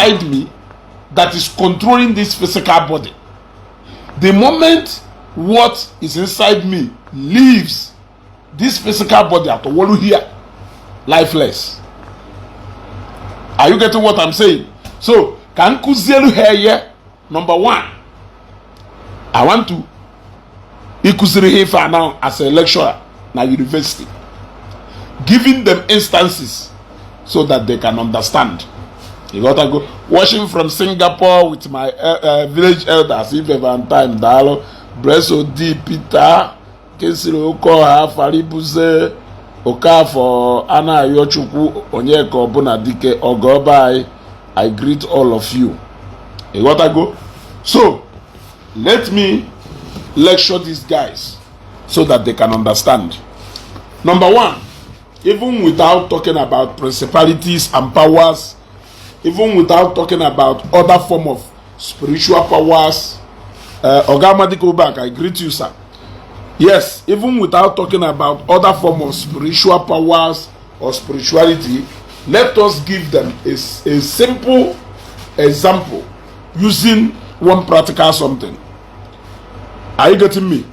inside me that is controlling this physical body. The moment what is inside me leaves this physical body, atọwolu here lifeless. Are you getting what I'm saying? So ka m kụzielu ha ihe. Number one, I want to ịkụziri ha ife a now as a lecturer na university, giving them instances so that they can understand. You gotta go watching from Singapore with my village elders. Ife Valentine, daalụ. Breso D Peter Kesiri Okeọha Faribuze Okafor Anayochukwu Onyeka Ọbụna Dike Ọgọba anyị, I greet all of you. You gotta go. So let me lecture these guys so that they can understand. Number one, even without talking about principalities and powers, even without talking about other form of spiritual powers, Oga Madiko Bank, I greet you, sir. Yes, even without talking about other form of spiritual powers or spirituality, let us give them a simple example using one practical something. Are you getting me?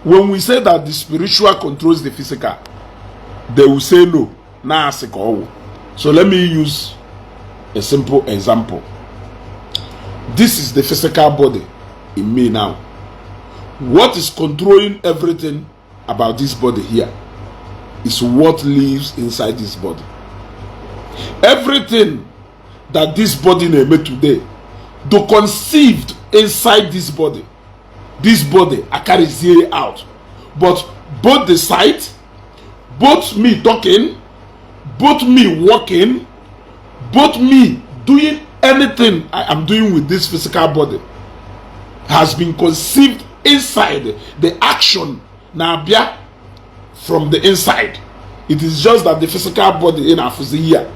When we say that the spiritual controls the physical, they will say no. Na asị ka ọ wụ. So let me use a simple example. This is the physical body in me now. What is controlling everything about this body here is what lives inside this body. Everything that this body na-eme today, to conceived inside this body, this body akarịzie out. But both the sight, both me talking, both me walking, both me doing anything I am doing with this physical body has been conceived inside. The action na-abịa from the inside. It is just that the physical body in afụzi here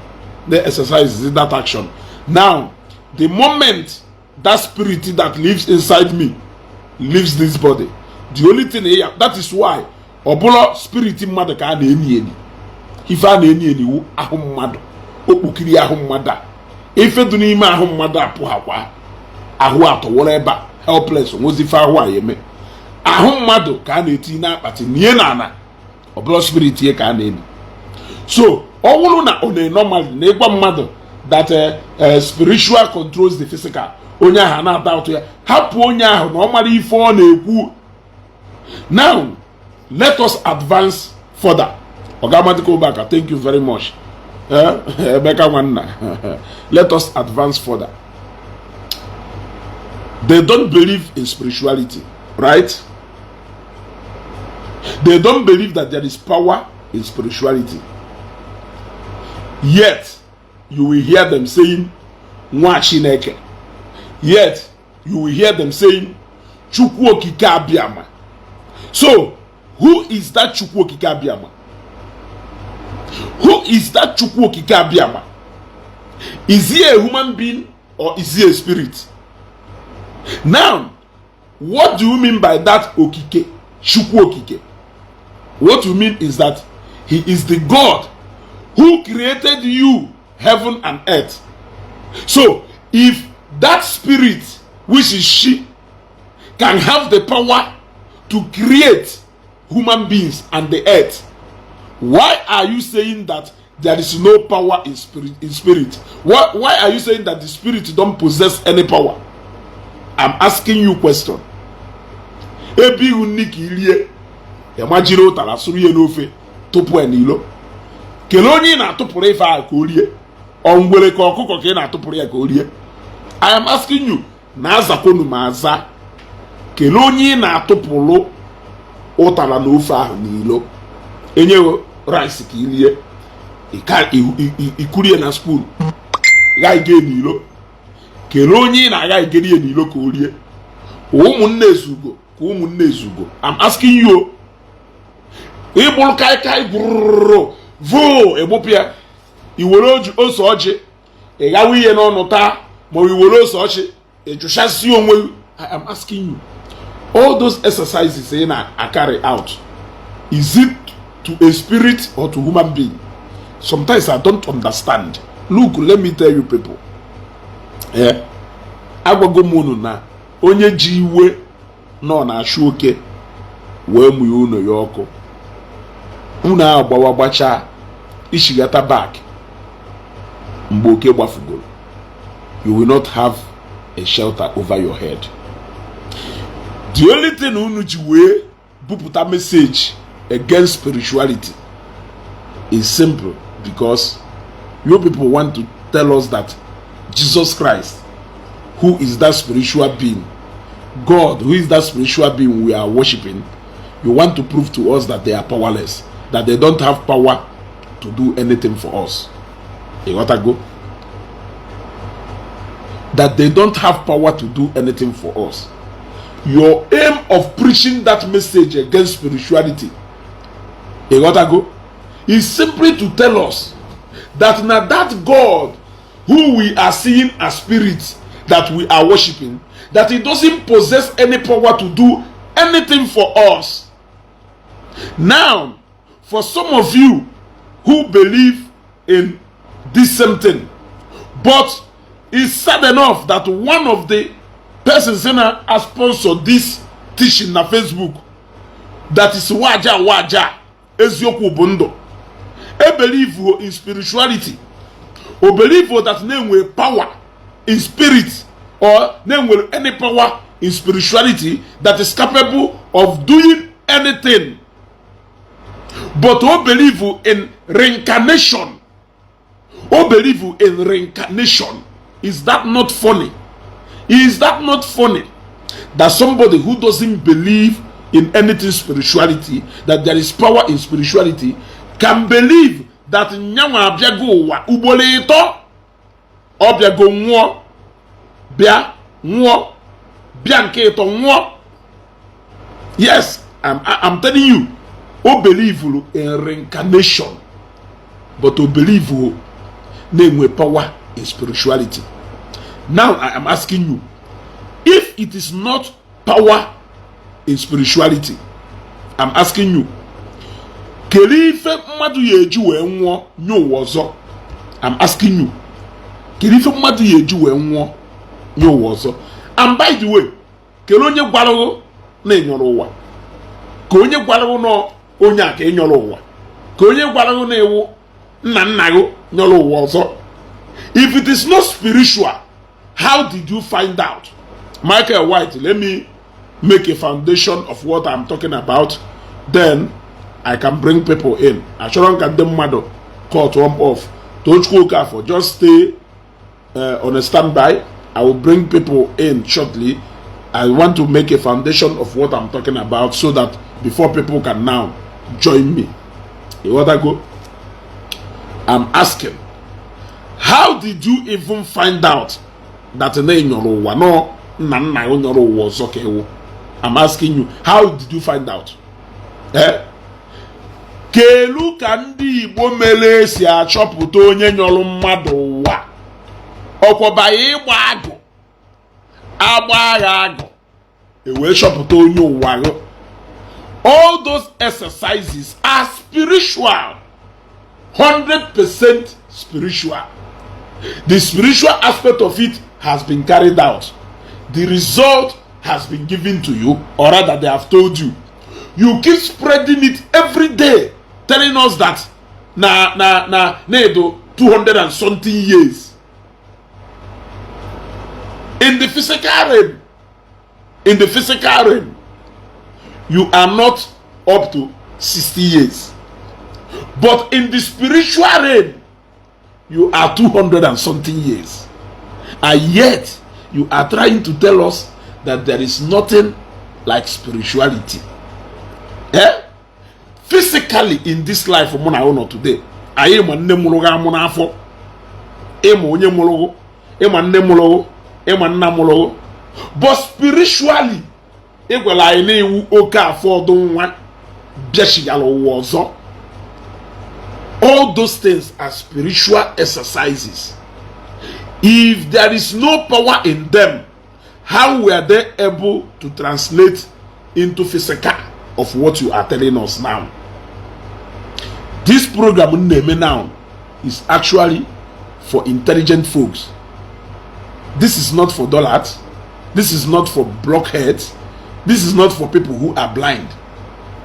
the exercise is that action. Now, the moment that spirit that lives inside me leaves this body, the only thing here, that is why ọ bụla spirit mmadụ ka a na-eni eni. Ife a na-eni eni wu ahụ mmadụ, okpukiri ahụ mmadụ a, ife dị n'ime ahụ mmadụ apụghakwa ahụ atọwọrọ ebe a helpless, onwezi ife ahụ a ya eme. Ahụ mmadụ ka a na-etinye n'akpati nie na ana, ọ bụla spirit ya ka a na-eni. So ọ bụrụ na ọ na-normally na ịgwa mmadụ that spiritual controls the physical, onye ahụ na-ata ụtụ ya, hapụ onye ahụ na ọ mara ife ọ na-ekwu. Now let us advance further. Oga Madiko Ubaka, thank you very much. Emeka nwanna, let us advance further. They don't believe in spirituality, right? They don't believe that there is power in spirituality. Yet you will hear them saying "Nwa Chineke." Yet you will hear them saying "Chukwu Okike Abịama." So who is that Chukwu Okike Abịama? Who is that Chukwu Okike Abịama? Is he a human being or is he a spirit? Now, what do you mean by that Okike, Chukwu Okike? What you mean is that he is the God who created you, heaven and earth. So if that spirit, which is she, can have the power to create human beings and the earth, why are you saying that there is no power in spirit? In spirit, why are you saying that the spirit don't possess any power? I'm asking you question. Ebe ihu nni ka irie ịmajiri ụtara sụrụ ihe n'ofe tụpụ ya n'ilo, kelee onye ị na-atụpụrụ ife ahụ ka o rie, ọ ngwere ka ọkụkọ ka ị na-atụpụrụ ya ka o rie? I am asking you. Na azakwonu ma aza, kelee onye ị na-atụpụrụ ụtara na ofe ahụ n'ilo, enyeghị rice ka irie, ikurie na spoon ghaghị n'ilo, kelee onye ị na-agha igeri ya n'ilo ka o rie? Ụmụnne ezugo ka ụmụnne ezugo, I'm asking you. Ịgbụrụ kaikai gwụrụrụ voo, egbupụ ya, iwere ose ọjị ịghawa ihe n'ọnụ taa, ma ọ iwere ose ọjị ịjụchasị onwe gị. I am asking you, all those exercises ị na-carry out, is it to a spirit or to human being? Sometimes I don't understand. Look, let me tell you people, Ee, agwago m unu na onye ji iwe nọ na-achụ oke wee mụnye unu ya ọkụ, unu agbawa gbachaa ichigata back mgbe oke gbafugoro, you will not have a shelter over your head. The only thing unu ji wee bupụta message against spirituality is simple, because you people want to tell us that Jesus Christ, who is that spiritual being, God, who is that spiritual being we are worshiping, you want to prove to us that they are powerless, that they don't have power to do anything for us. You got to go? That they don't have power to do anything for us. Your aim of preaching that message against spirituality, you got to go, is simply to tell us that now that God who we are seeing as spirit that we are worshiping, that he doesn't possess any power to do anything for us. Now, for some of you who believe in this same thing, but it's sad enough that one of the persons in a sponsor this teaching na Facebook, that is Waja Waja Eziokwu bụ ndụ, e believe in spirituality o believe that na-enwere power in spirit or na-enwere any power in spirituality that is capable of doing anything, but o believe in reincarnation. O believe in reincarnation. Is that not funny? Is that not funny, that somebody who doesn't believe in anything spirituality, that there is power in spirituality, can believe that nyanwa abịago ụwa ugboro ịtọ, ọ bịago nwụọ, bịa nwụọ, bịa nke ịtọ nwụọ? Yes, I'm telling you, o believe in reincarnation, but o believe na-enwe power in spirituality. Now I am asking you, if it is not power in spirituality, I'm asking you, kedu ife mmadụ ya eji wee nwụọ nye ụwa ọzọ? I'm asking you, kedu ife mmadụ ya eji wee nwụọ nye ụwa ọzọ? And by the way, kedu onye gwara na ịnyọrọ ụwa? Ka onye gwara na onye a ka ị nyọrọ ụwa? Ka onye gwara na iwu nna nna gị nyọrọ ụwa ọzọ? If it is not spiritual, how did you find out? Michael White, let me make a foundation of what I'm talking about, then I can bring people in. Achọrọ m ka ndị mmadụ cut one off. Tochukwu Okafor, just stay on a standby. I will bring people in shortly. I want to make a foundation of what I'm talking about so that before people can now join me. You want to go? I'm asking, how did you even find out that na ị nyọrọ ụwa nọ nna nna ya nyọrọ ụwa ọzọ ka ewu? I'm asking you, how did you find out? Eh? Kelu ka ndị Igbo mere esi achọpụta onye nyọrọ mmadụ ụwa? Ọkwọba ya ịgba agụ, agba agha agụ, ewee chọpụta onye ụwa gụ. All those exercises are spiritual, 100% spiritual. The spiritual aspect of it has been carried out. The result has been given to you, or rather they have told you. You keep spreading it every day, telling us that na na na na edo 200 and something years in the physical realm. In the physical realm, you are not up to 60 years, but in the spiritual realm you are 200 and something years, and yet you are trying to tell us that there is nothing like spirituality. Eh? Physically in this life mụ na ụnọ today, anyị ma nne mụrụ gị amụ n'afọ, ịma onye mụrụ gị, ịma nne mụrụ gị, ịma nna mụrụ gị, but spiritually ị gwara anyị na-ewu oke afọ ọdụ nwa bịachigara ụwa ọzọ. All those things are spiritual exercises. If there is no power in them, how were they able to translate into physical of what you are telling us now? This program m na-eme now is actually for intelligent folks. This is not for dullards. This is not for blockheads. This is not for people who are blind.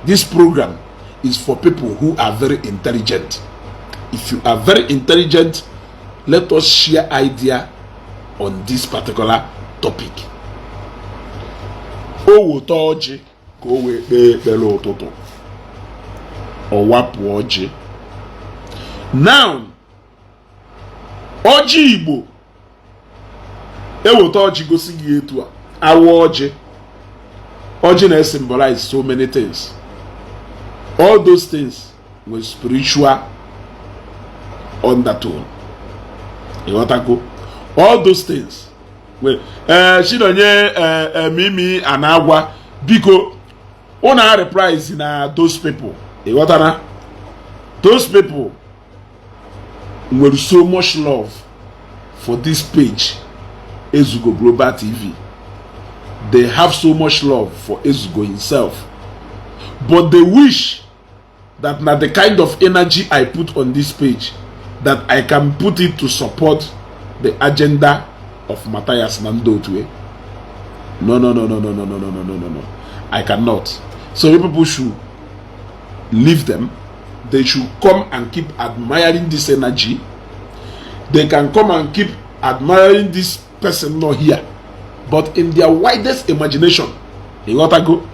This program is for people who are very intelligent. If you are very intelligent, let us share idea on this particular topic. O weta ọjị ka o wee kpee ekpere ụtụtụ, ọ wapụ ọjị. Now, ọjị Igbo, eweta ọjị gosi gị etu a awa ọjị. Ọjị na-symbolize so many things. All those things with spiritual undertone. Ịghọtago? All those things. Well, ee, Chinonye, ee, Mimi Anagwa, biko, unu reprise na those people. Ịghọtara? Those people nwere so much love for this page, Ezugo Global TV. They have so much love for Ezugo himself, but they wish that na the kind of energy I put on this page, that I can put it to support the agenda of Matthias na ndị otu. No, no, no, no, no, no, no, no, no, no, no, no, I cannot. So you people should leave them. They should come and keep admiring this energy. They can come and keep admiring this person not here, but in their widest imagination, ịghọtago,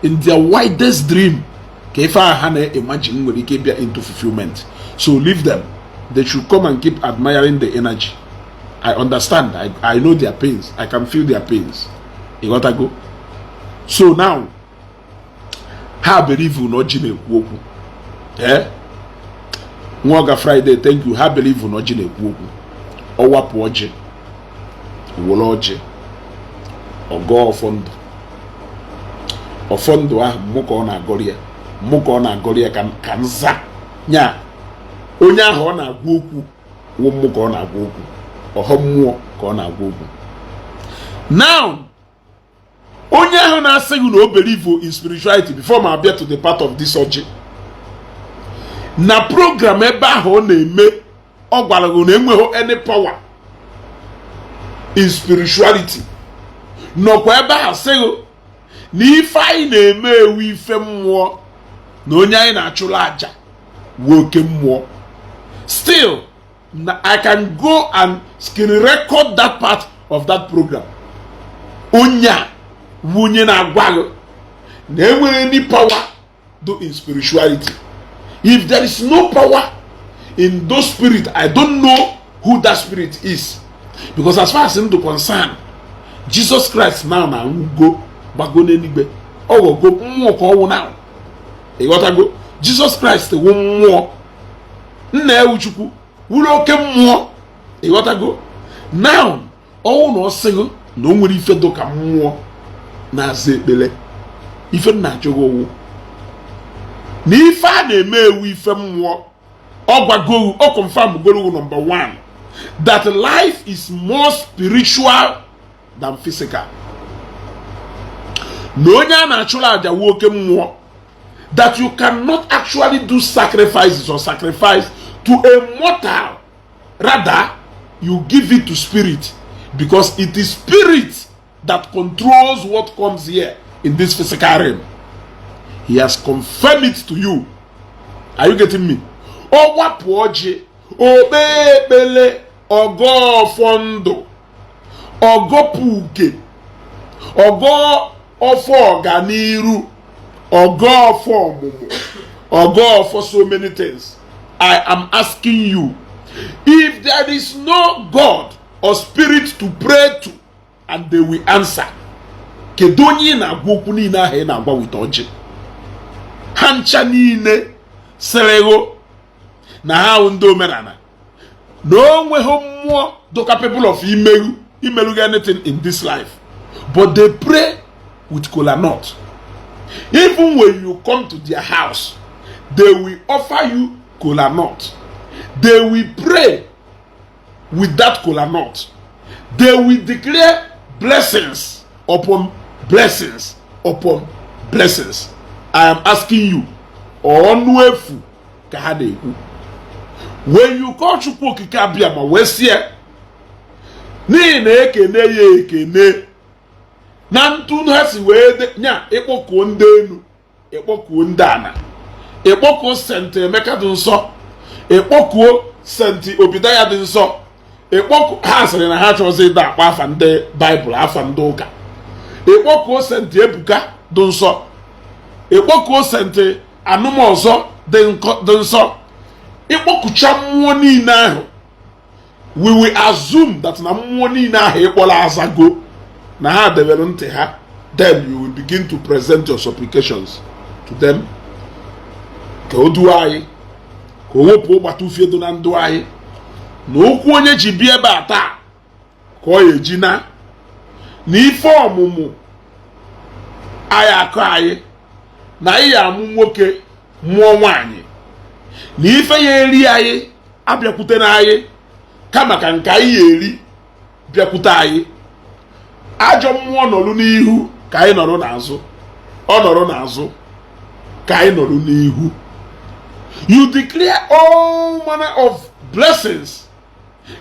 in their widest dream, ka ife ahụ ha na-imagine nwere ike ịbịa into fulfillment. So leave them. They should come and keep admiring the energy. I understand. I know their pains. I can feel their pains. Ịghọtago? So now, ha believe na ọjị na-ekwu okwu. Eh, Nwaoga Friday, thank you. Ha believe na ọjị na-ekwu okwu. Ọwapụ ọjị, were ọjị ọgọ ọfọ ndụ. Ọfọ ndụ ahụ, mụ ka ọ na-agọrọ ya, mụ ka ọ na-agọrọ ya, ka nza nya onye ahụ ọ na-agwa okwu wụ mụ ka ọ na-agwa okwu, ọghọ mmụọ ka ọ na-agwa okwu. Now, onye ahụ na-asị gị na o believe in spirituality, before ma abịa to the part of this ọjị na program ebe ahụ ọ na-eme, ọ gwara gị na enweghị any power in spirituality, nọkwa ebe ahụ sị gị na ife anyị na-eme ewu ife mmụọ, na onye anyị na-achụrụ aja wu oke mmụọ. Still na I can go and screen record that part of that program. Onye a wu onye na-agwa gị na enwere any power do in spirituality. If there is no power in those spirit, I don't know who that spirit is, because as far as I'm concerned, Jesus Christ now na nwugo, gbago n'eluigwe, ọ ghọgo mmụọ ka ọ wụ now. Ịghọtago? Jesus Christ wụ mmụọ, nna ewu Chukwu wụrụ oke mmụọ. Ịghọtago? Now, ọnwụ na ọ sịghị na o nwere ife dị ka mmụọ na-aza ekpele, ife nna achọghị owu na ife a na-eme ewu ife mmụọ. Ọ gwago, ọ confirm goro, number one, that life is more spiritual than physical, na onye a na-achụrụ aja wu oke mmụọ, that you cannot actually do sacrifices or sacrifice to a mortal, rather you give it to spirit, because it is spirit that controls what comes here in this physical realm. He has confirmed it to you. Are you getting me? Ọ wapụ ọjị, o kpee ekpele, ọgọ ọfọ ndụ, ọgọpụ uke, ọgọ ọfọ ọganiru, ọgọ ọfọ ọmụmụ, ọgọ ọfọ so many things. I am asking you, if there is no God or spirit to pray to and they will answer, kedu onye ị na-agwa okwu niile ahụ ị na-agwa with ọjị? Ha ncha niile sịrịghụ na ha wụ ndị omenala, na o nweghị mmụọ dị capable of imeru imerugo anything in this life, but they pray with kola nut. Even when you come to their house, they will offer you kola nut. They will pray with that kola nut. They will declare blessings upon blessings upon blessings. I am asking you, ọnụ efu ka ha na-ekwu? When you call Chukwu Okike Abịa ma wee sie N'ihi na ekene ya ekene na ntụ ha si wee nya ịkpọkuo ndị enu, ịkpọkuo ndị ana, ịkpọkuo Saint Emeka dị nsọ, ịkpọkuo Saint Obidaya dị nsọ, ịkpọku ha sịrị na ha chọrọzi ịda akpọ afa ndị Baịbụl, afa ndị ụka, ịkpọkuo Saint Ebuka dị nsọ, ịkpọkuo Saint Anụmọzọ dị nsọ, ịkpọkucha mmụọ niile ahụ, we will assume that na mmụọ niile ahụ ịkpọrọ azago, na ha debere ntị ha. Then you will begin to present your supplications to them ka o duo anyị, ka o wepụ ụgbata ufie dị na ndụ anyị, na okwu onye ji bịa ebe a taa ka ọ ya eji na ife ọmụmụ anyị akụ anyị, na anyị ya amụ nwoke, mụọ nwaanyị, na ife ya eri anyị abịakwute na anyị, kama ka nke anyị ya eri bịakwute anyị. Ajọ mmụọ nọrụ n'ihu ka anyị nọrọ n'azụ, ọ nọrọ n'azụ ka anyị nọrọ n'ihu. You declare all manner of blessings.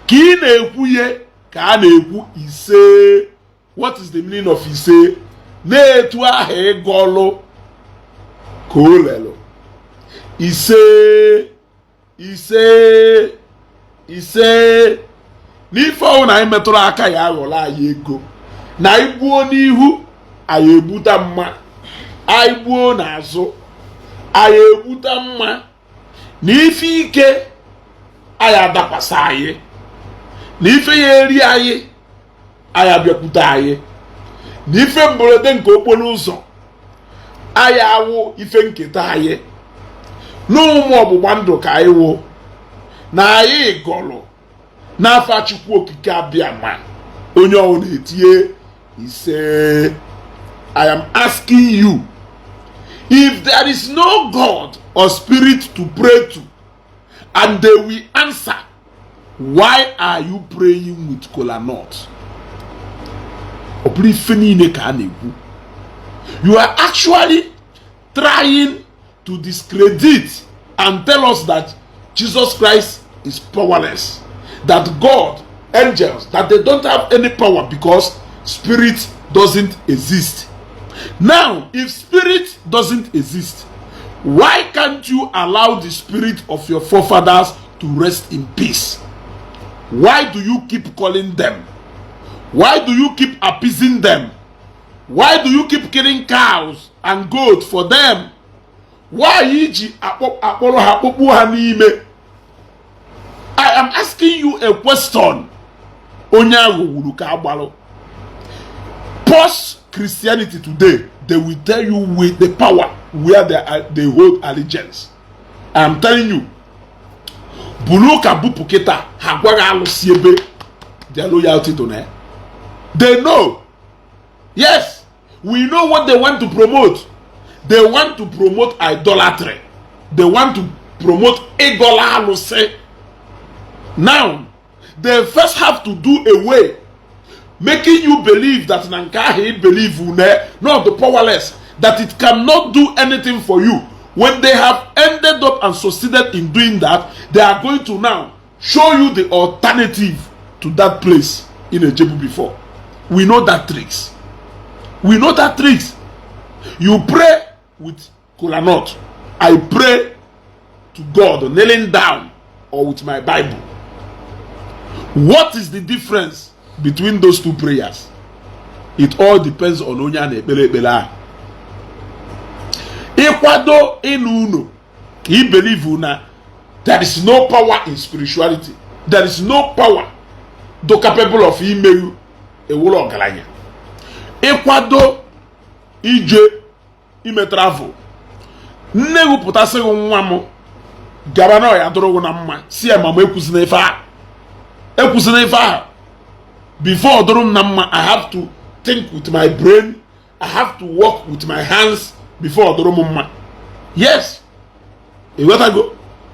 Ka ị na-ekwu ihe ka a na-ekwu ise. What is the meaning of ise? Na-etu aha ịgọlụ ka o lelụ ise, ise, ise. N'ife ọhụụ na anyị metụrụ aka ya aghọrọ anyị ego, na anyị gbuo n'ihu, anyị egbuta mma, anyị gbuo n'azụ, anyị egbuta mma, na ife ike anyị adakwasị anyị, na ife ya eri anyị, anyị abịakwute anyị, na ife mberede nke okporo ụzọ anyị awụ ife nketa anyị, n'ụmụ ọgbụgba ndụ ka anyị wụ, na anyị gọlụ n'afa Chukwu Okike Abịa. Ma onye ọwụ na-etinye ise. I am asking you, if there is no God or spirit to pray to and they will answer, why are you praying with kola nut? Ọ bụrụ ife niile ka a na-ekwu, you are actually trying to discredit and tell us that Jesus Christ is powerless, that God, angels, that they don't have any power because spirit doesn't exist. Now, if spirit doesn't exist, why can't you allow the spirit of your forefathers to rest in peace? Why do you keep calling them? Why do you keep appeasing them? Why do you keep killing cows and goats for them? Why iji akpọrọ ha kpọkpuo ha n'ime? I am asking you a question. Onye ahụ wuru ka agbalụ. Post Christianity today, they will tell you with the power where they hold allegiance. I am telling you, buru ụka bupụ kịta, ha gwaghị alụsị ebe their loyalty to na. They know. Yes, we know what they want to promote. They want to promote idolatry. They want to promote ịgọla alụsị. Now, they first have to do away making you believe that na nke ahụ ị believe une not the powerless, that it cannot do anything for you. When they have ended up and succeeded in doing that, they are going to now show you the alternative to that place in Ejebu before. We know that tricks. We know that tricks. You pray with kola nut, I pray to God kneeling down or with my Bible. What is the difference between those two prayers? It all depends on onye a na-ekpere ekpere ahụ. Ịkwado ịnụ unu ka ị believe na there is no power in spirituality, there is no power do capable of imeghu ewuru ọgaranya. Ịkwado ije ime travel, nne gị pụtasịghị, "Nwa m, gaba na ọya dụrụ gị na mma." Si ya, "Mama, ekwuzina ife ahụ, ekwuzina ife ahụ. Before dụrụ m na mma, I have to think with my brain, I have to work with my hands before dụrụ m mma." Yes, ịghọtago?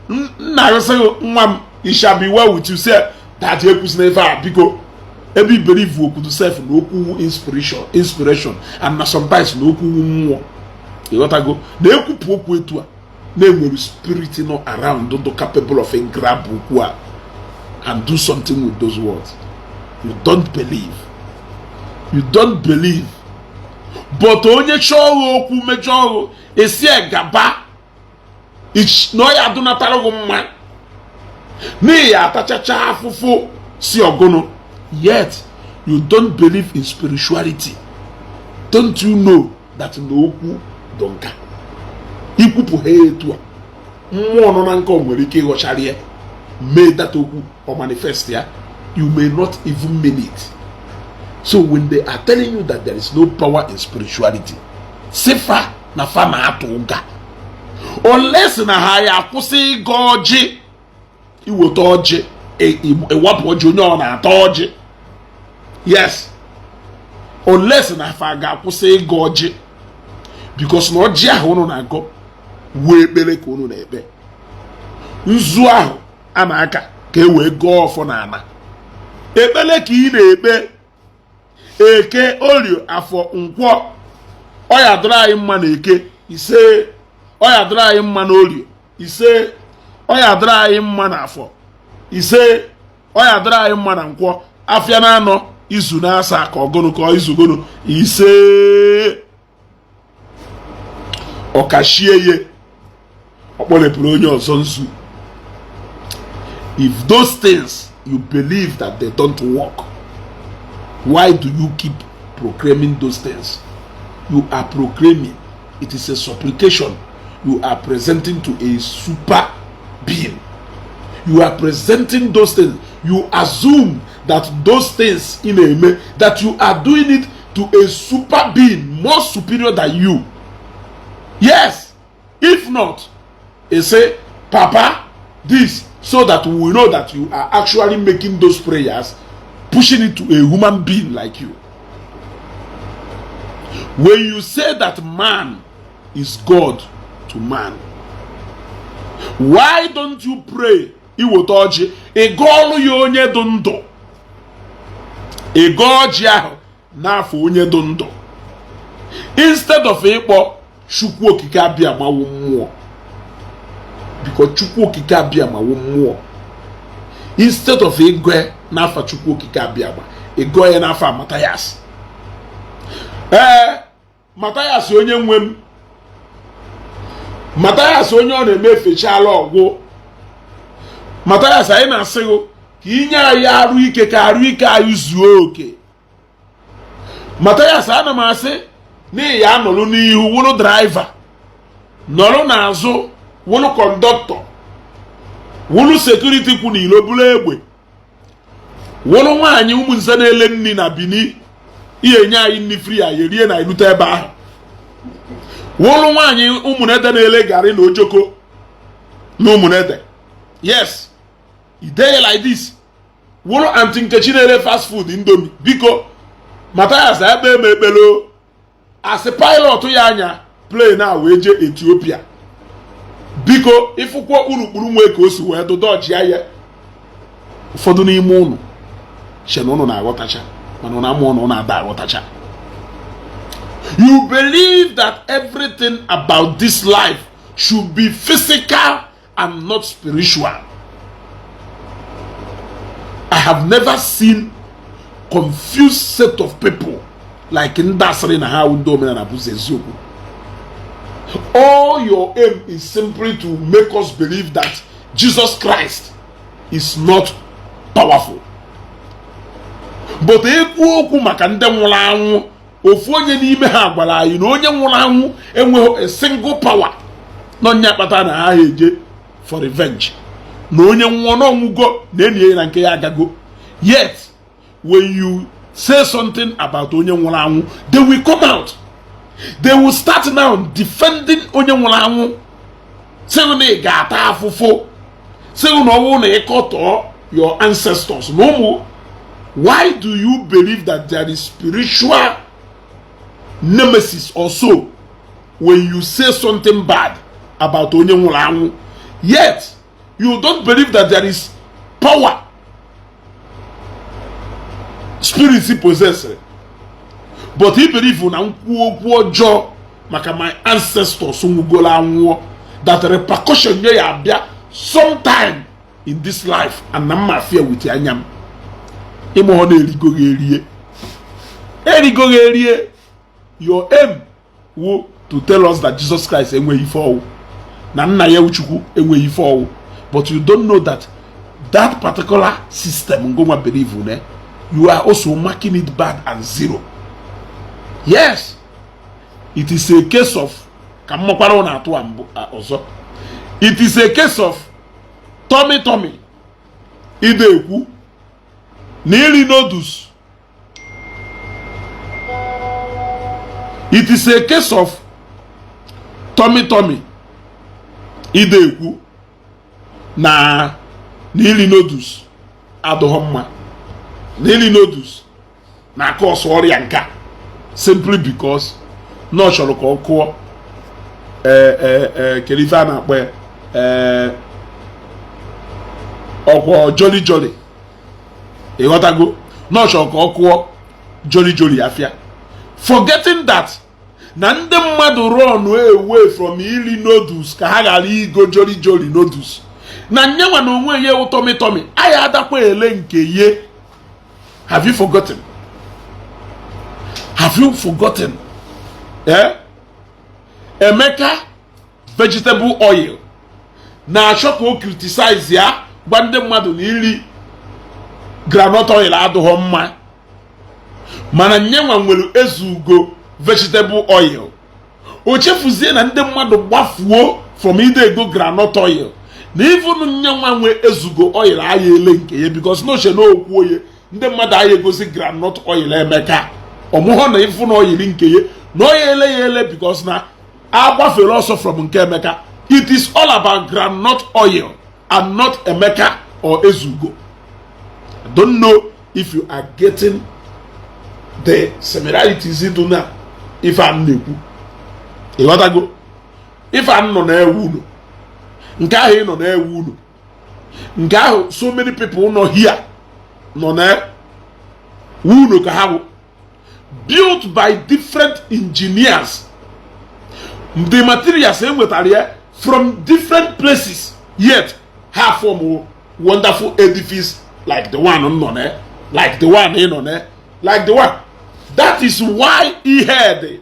Nna arụsịghị, "Nwa m, it shall be well with you." Say, "Daddy, ekwuzina ife a, biko." Ebe iberivu okwudu sef na okwu inspiration, inspiration, and na sometimes na okwu mmụọ, ịghọtago? Na-ekwupụ okwu etu a na-enwere spirit nọ around do capable of grab okwu a and do something with those words. You don't believe, you don't believe. But onye chọọ okwu mejọọ ọrụ esi gaba na ọ ya adụnatara gị mma n'ihi ya atachacha afụfụ si ọgụnụ. Yet you don't believe in spirituality. Don't you know that na okwu dị nka ikwupụ ha etu a, mmụọ nọ na nkọ nwere ike ịghọchara ya mee that okwu or manifest ya? You may not even mean it. So when they are telling you that there is no power in spirituality, sifa na fa na-atụ ụga, unless na ha ya akwụsị ịga ọjị, iweta ọjị, ịwapụ ọjị, onye ọ na-ata ọjị. Yes, unless na fa ga-akwụsị ịga ọjị, because na ọjị ahụ unu na-agọ wee ekpere ka unu na-ekpe, nzu ahụ a na-aka ka e wee gọọ ọfọ na ana, ekpere ka ị na-ekpe. Eke, Orio, Afọ, Nkwọ, ọ ya dịrị anyị mma na Eke, ise. Ọ ya dịrị anyị mma na Orio, ise. Ọ ya dịrị anyị mma na Afọ, ise. Ọ ya dịrị anyị mma na Nkwọ. Afịa na-anọ izu na-asa ka ọgụnụ ka izugonu, ise. Ọkashie ye ọ kpọlepụrụ onye ọzọ nzu. If those things, you believe that they don't work, why do you keep proclaiming those things? You are proclaiming, it is a supplication you are presenting to a super being. You are presenting those things. You assume that those things in a that you are doing it to a super being more superior than you. Yes. If not, he say, "Papa, this," so that we will know that you are actually making those prayers, pushing it to a human being like you. When you say that man is God to man, why don't you pray, iweta ọjị, ị gọọlụ ya onye dị ndụ, ị gọọ ọjị ahụ n'afọ onye dị ndụ, instead of ịkpọ Chukwu Okike Abịa mawu mmụọ? Because Chukwu Okike Abịa mawu mmụọ. Instead of ịgọ n'afa Chukwu Okike Abịa ma ịgọ ya n'afa Matayas, ee, Matayas onye nwe m, Matayas onye ọ na-eme efechala ọgwụ, Matayas, anyị na-asị gị ka inye anyị arụ ike, ka arụ ike anyị zuo oke. Matayas, ana m asị n'ihi ya nọrọ n'ihu wụrụ driver, nọrọ n'azụ wụrụ conductor, wụrụ security kwụ n'ilo bụrụ egbe, wụrụ nwaanyị ụmụnze na-ele nri na Bini, ihe enye anyị nri free, anyị erie na erute ebe ahụ, wụrụ nwaanyị ụmụnede na-ele garị na ojoko na ụmụnede. Yes, ideye like this, wụrụ Aunty Nkechi na-ere fast food, Indomie. Biko Matayas, ebe eme ekpelo asị pilot ya anya plane a wee jee Ethiopia. Biko, ịfụkwa urukpuru nwee ka o si wee dụ dọjia ya. Ụfọdụ n'ime ụnụ che na ụnụ na-aghọtacha, mana ụnụ ama ụnụ na-ada aghọtacha. You believe that everything about this life should be physical and not spiritual. I have never seen confused set of people like ndị asịrị na ha ndị omenala bụzi eziokwu. All your aim is simply to make us believe that Jesus Christ is not powerful. But ekwu okwu maka ndị nwụrụ anwụ, ofu onye n'ime ha gwara anyị na onye nwụrụ anwụ enweghị a single power n'ọnya kpatara na ha eje for revenge, na onye nwụọ n'ọnwụgo na enyi ya na nke ya agago. Yet when you say something about onye nwụrụ anwụ, they will come out, they will start now defending onye nwụrụ anwụ, sị na ị ga-ata afụfụ, sị na ọnwụ na ịkọtọọ your ancestors na ụmụ. Why do you believe that there is spiritual nemesis also when you say something bad about onye nwụrụ anwụ, yet you don't believe that there is power spirit possess? But he believe na nkwu okwu ọjọọ maka my ancestors nwugolo anwụọ, that repercussion nye ya abịa sometime in this life, and na mma fear with anya m. Ịmụghọ na-erigo gị erie, erigo gị erie. Your aim wo to tell us that Jesus Christ enweghị ife ọwụ, na nna ya Chukwu enweghị ife ọwụ, but you don't know that that particular system ngoma believe ne, you are also marking it bad and zero. Yes, it is a case of ka mmakwara ụnụ atụ a mbụ ọzọ. It is a case of tummy tummy ide ekwu na iri noodles. It is a case of tummy tummy ide ekwu na iri noodles adịghị mma, na iri noodles na-aka ọsọ ọrịa nka, simply because na ọ chọrọ ka ọ kụọ kedu ife a na-akpọ ya, ọkwọ jolly jolly. Ịghọtago na ọ chọrọ ka ọ kụọ jolly jolly afịa, forgetting that na ndị mmadụ run away from iri noodles ka ha ghara igo jolly jolly noodles, na nyenwa na onwe ya tummy tummy anyị adakwa ele nke ye. Have you forgotten? Have you forgotten? Eh? Emeka vegetable oil na-achọ ka o criticize ya, gwa ndị mmadụ na iri groundnut oil adịghọ mma, mana nyenwa nwere Ezugo vegetable oil. O chefuzie na ndị mmadụ gbafuo from ide ego groundnut oil, na even nyenwa nwe Ezugo oil aya ele nke ya, because na oche na okwu oye ndị mmadụ aya egosi groundnut oil. Emeka ọmụhụ na ịfụ na oil nke ya na oya ele ya ele, because na agbafere ọsọ from nke Emeka. It is all about groundnut oil and not Emeka or Ezugo. I don't know if you are getting the similarities dị na ife a m na-ekwu. Ịghọtago ife a m nọ na-ewu unu nke ahụ ị nọ na-ewu unu nke ahụ? So many people nọ here nọ na unu ka ha bụ built by different engineers. The materials enwetara ya from different places, yet ha form wonderful edifice like the one nọ na, like the one ị nọ na, like the one. That is why he had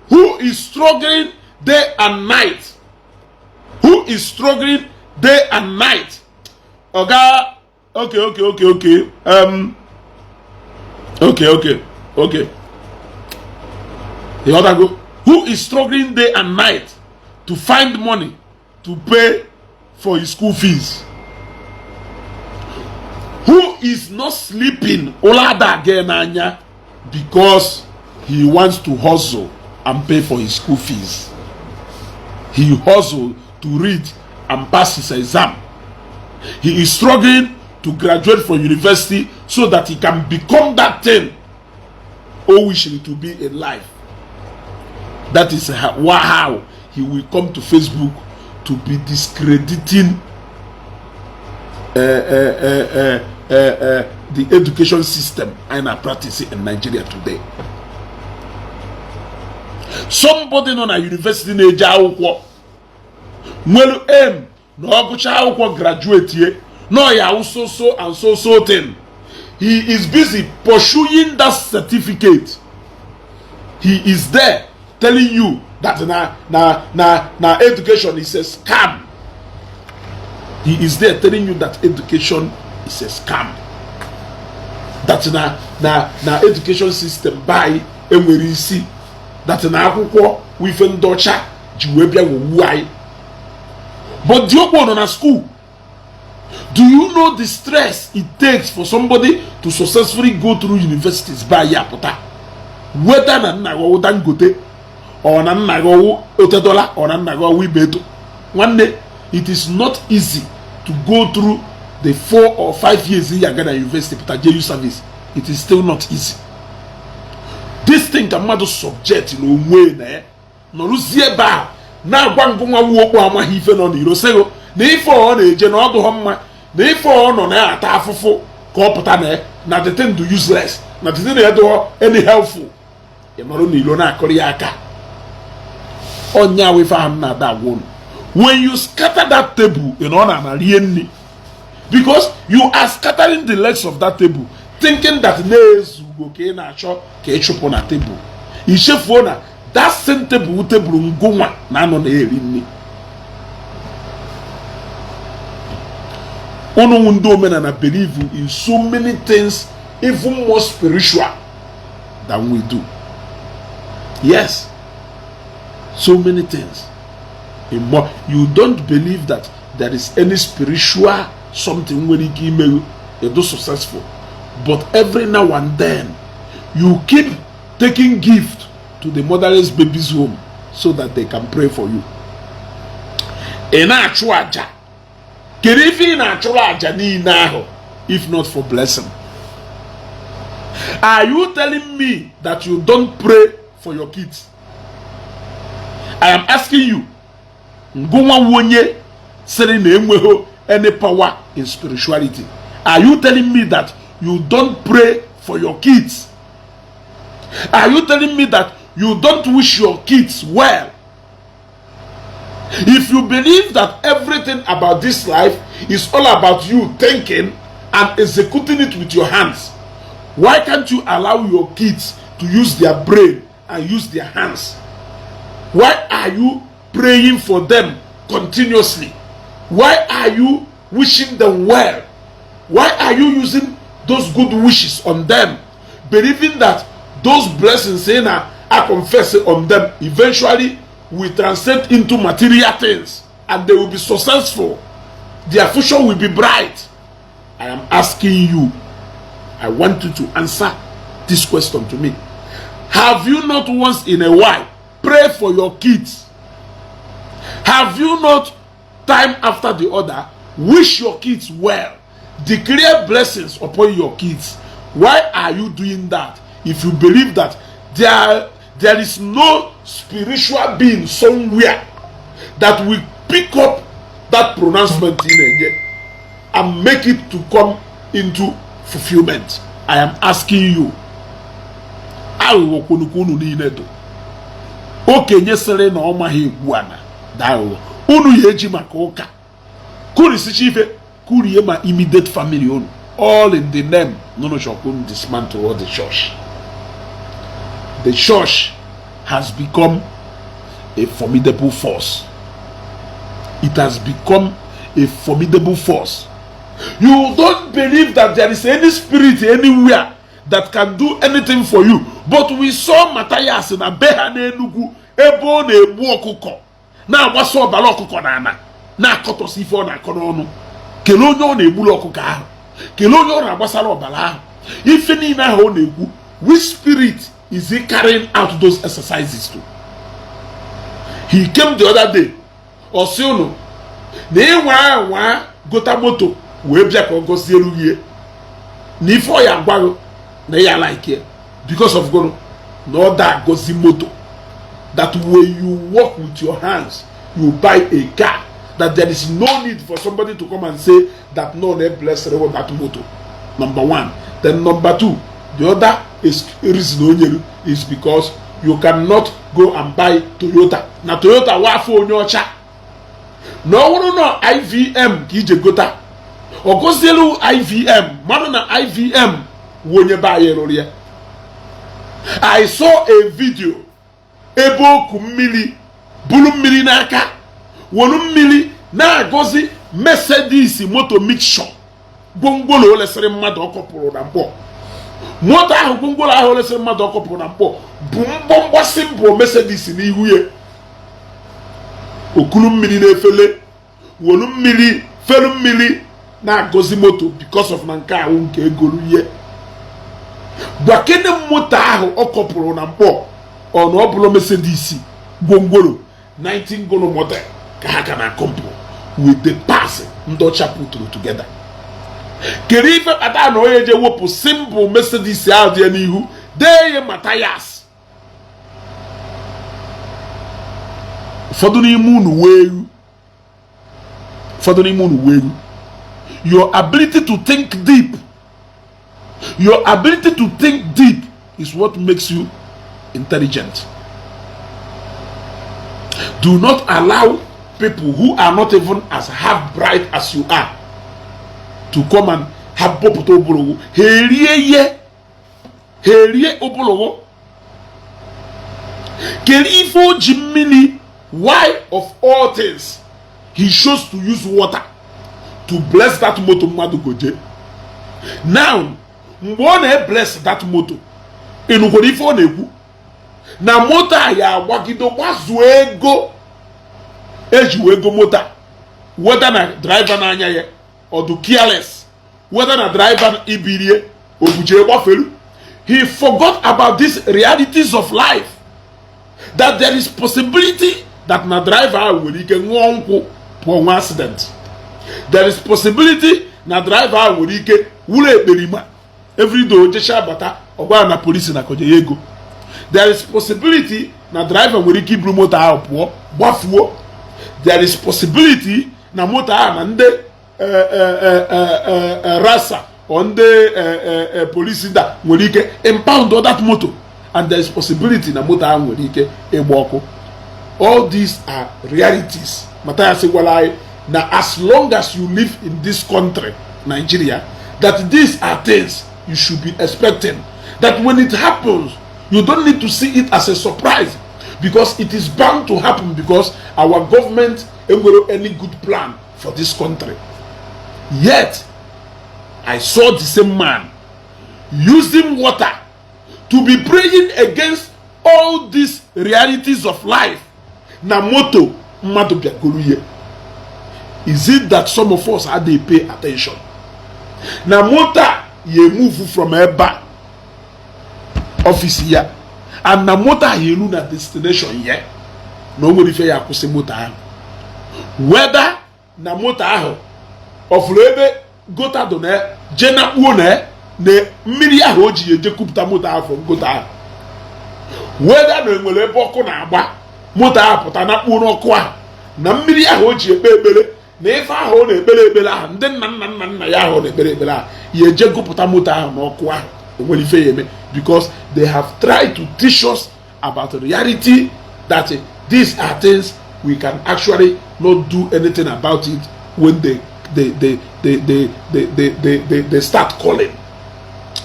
who is struggling day and night, who is struggling day and night. Oga, okay, okay. The other go who is struggling day and night to find money to pay for his school fees, who is not sleeping ụla ada n'anya because he wants to hustle and pay for his school fees. He hustle to read and pass his exam. He is struggling to graduate from university so that he can become that thing o wishing to be in life. That is how he will come to Facebook to be discrediting the education system and are practicing in Nigeria today. Somebody nọ na university na-eje akwụkwọ nwere aim na ọ gụchaa akwụkwọ, graduate ye, na ya so so and so so thing. He is busy pursuing that certificate. He is there telling you that na education is a scam. He is there telling you that education is a scam, that na education system by enwere isi, that na akwụkwọ wife ndị ọcha ji wee bịa wogbuo anyị. But diokpo nọ na school. Do you know the stress it takes for somebody to successfully go through universities by ya pụta, whether na nna gị ọwụ Dangote, ọ na nna gị ọwụ Otedola, ọ na nna gị ọwụ Ibeto? Nwanne, it is not easy to go through the 4 or 5 years ya aga na university pụta jee service. It is still not easy. This thing ka mmadụ subject na onwe na ya nọrụzie ebe ahụ na-agwa ngụnwa wu okpu amaghị ife nọ n'iro, sịghị na ife ọ na-eje na ọ dụghọ mma, na ife ọ nọ na-ata afụfụ ka ọ pụta na the thing do useless, na the thing na-edụghọ any helpful. Ị nọrọ n'ilo na-akụrụ ya aka. Ọnya ife ahụ m na-ada agwa unu: when you scatter that table, ị nọ na ana rie nri, because you are scattering the legs of that table. Thinking that na-ezugo ka ị na-achọ ka ị chụpụ na tebụl, ichefuo na that same table, tebụl ngụnwa na-anọ na-eri nri. Unu ndị omenala believe in so many things, even more spiritual than we do. Yes, so many things in more. You don't believe that there is any spiritual something nwere ike ime you do successful, but every now and then you keep taking gift to the motherless babies home so that they can pray for you. Ị na-achụ aja, kedu ife ị na-achụrụ aja niile ahụ if not for blessing? Are you telling me that you don't pray for your kids? I am asking you. Ngụnwa onye sịrị na enweghị any power in spirituality, are you telling me that you don't pray for your kids? Are you telling me that you don't wish your kids well? If you believe that everything about this life is all about you thinking and executing it with your hands, why can't you allow your kids to use their brain and use their hands? Why are you praying for them continuously? Why are you wishing them well? Why are you using those good wishes on them, believing that those blessings saying I confess on them eventually will translate into material things and they will be successful, their future will be bright? I am asking you, I want you to answer this question to me. Have you not once in a while pray for your kids? Have you not time after the other wish your kids well, declare blessings upon your kids? Why are you doing that if you believe that there is no spiritual being somewhere that will pick up that pronouncement in a year and make it to come into fulfillment? I am asking you. Aghụghọ kwunukwu unu niile do okenye sịrị na ọ maghị egwu ana da aghụghọ unu ya eji maka ụka kurisicha ife kurie ma immediate family unu, all in the name nunu chọkwu dismantle the church. The church has become a formidable force. It has become a formidable force. You don't believe that there is any spirit anywhere that can do anything for you, but we saw Matthias na be ha n'Enugu ebe ọ na-egbu ọkụkọ na-agbasa ọbara ọkụkọ n'ala na-akọtọsi ife ọ na-akọ n'ọnụ. Kelee onye ọ na-egburu ọkụkọ ahụ, kelee onye ọ na-agbasara ọbara ahụ, ife niile ahụ ọ na-ekwu. Which spirit is he carrying out those exercises to? He came the other day, ọ sị unu na ịnwa anwa gota moto wee bịa ka ọ gọziere ihe na ife ọ ya agwaghị na ya like it because of gụnụ na ọ da agọzi moto, that when you work with your hands, you buy a car, that there is no need for somebody to come and say that no, they bless with that motor. Number one. Then number two, the other is reason onyeru is because you cannot go and buy Toyota na Toyota wafọ onye ọcha na ọ bụrụ na IVM ka ije gota ọ gọzielu IVM mmadụ na IVM wụ onye be anyị rụrụ ya. I saw a video ebe oku mmiri buru mmiri n'aka were mmiri na-agọzi Mercedes moto mixture gwongworo o lesịrị mmadụ ọ kọpụrụ na mkpọ moto ahụ. Gwongworo ahụ o lesịrị mmadụ ọ kọpụrụ na mkpọ bụ mgbọmgbọ symbol Mercedes n'ihu ya. Okulu mmiri na-efele wolu mmiri felu mmiri na-agọzi moto because of na nke ahụ nke egolu ihe gwakene moto ahụ ọ kọpụrụ na mkpọ ọ na ọ bụrụ Mercedes gwongworo 19 golo model ka ha ka na-akọmpụ with the parts ndị ọcha puturu together. Kedu ife kpata na onye je wepụ symbol Mercedes ahụ dị ya n'ihu dee ya Matthias? Ụfọdụ n'ime unu wee ewu, ụfọdụ n'ime unu wee ewu. Your ability to think deep, your ability to think deep is what makes you intelligent. Do not allow people who are not even as half bright as you are to come and Ha bọpụta ụbụrụ, ha erie ihe, ha erie ụbụrụ. Kedu ife o ji mmiri? Why of all things he chose to use water to bless that moto mmadụ goje? Now, mgbe ọ na-ebless that moto, ị nụkwara ife ọ na-ekwu na moto a ya agbagide gbazuo ego eji wee go moto a, whether na driver n'anya ya ọ dị careless, whether na driver ibirie obuje gbafelu. He forgot about these realities of life, that there is possibility that na driver ahụ nwere ike ṅụọ nkwụ pụọ nwa accident. There is possibility na driver ahụ nwere ike wụrụ ekperima everyday, ojecha abata ọgwara na polisi na koje ya ego. There is possibility na driver nwere ike iburu moto ahụ pụọ gbafuo. There is possibility na moto ahụ na ndị rasa or ndị polisi da nwere ike impound that moto, and there is possibility na moto ahụ nwere ike ịgba ọkụ. All these are realities. Matthias gwara anyị na as long as you live in this country, Nigeria, that these are things you should be expecting, that when it happens, you don't need to see it as a surprise, because it is bound to happen, because our government enwere any good plan for this country. Yet I saw the same man using water to be praying against all these realities of life na moto mmadụ bịagoro ihe. Is it that some of us adịghị pay attention na moto a ya move from ebe a office ya and na moto a ya eru na destination ya, na o nwere ife ya akwụsị moto ahụ, whether na moto ahụ ọfụrụ ebe gutter do na je na kpuo na mmiri ahụ o ji eje kupụta moto ahụ from gutter ahụ, whether na enwere ebe ọkụ na-agba, moto ahụ pụta na kpuo n'ọkụ ahụ, na mmiri ahụ o ji ekpe ekpere na ife ahụ ọ na-ekpere ekpere ahụ, ndị nna nna nna nna ya ahụ ọ na-ekpere ekpere ahụ ya eje gụpụta moto ahụ n'ọkụ ahụ, o nwere ife ya eme, because they have tried to teach us about the reality that these are things we can actually not do anything about it when they start calling.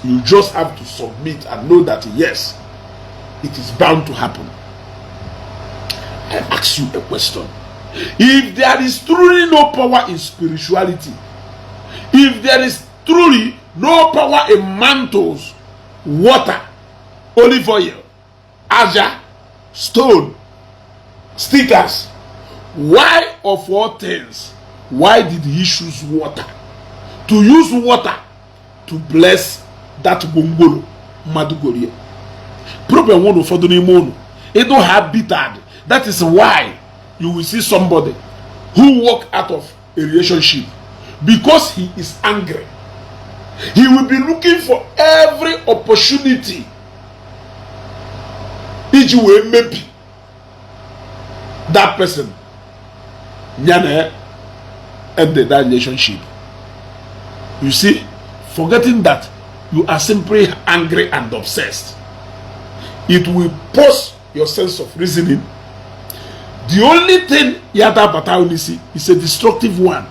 You just have to submit and know that yes, it is bound to happen. I ask you a question: if there is truly no power in spirituality, if there is truly no power in mantles, water, olive oil, aja, stone, stickers, why of all things, why did he choose water, to use water to bless that gwongworo mmadụ gorie? Problem nwere ụfọdụ n'ime unu ịdụ ha bitter. That is why you will see somebody who walk out of a relationship because he is angry. He will be looking for every opportunity iji wee mebi that person ya na end that relationship. You see, forgetting that you are simply angry and obsessed. It will pause your sense of reasoning. The only thing ya dabata n'isi is a destructive one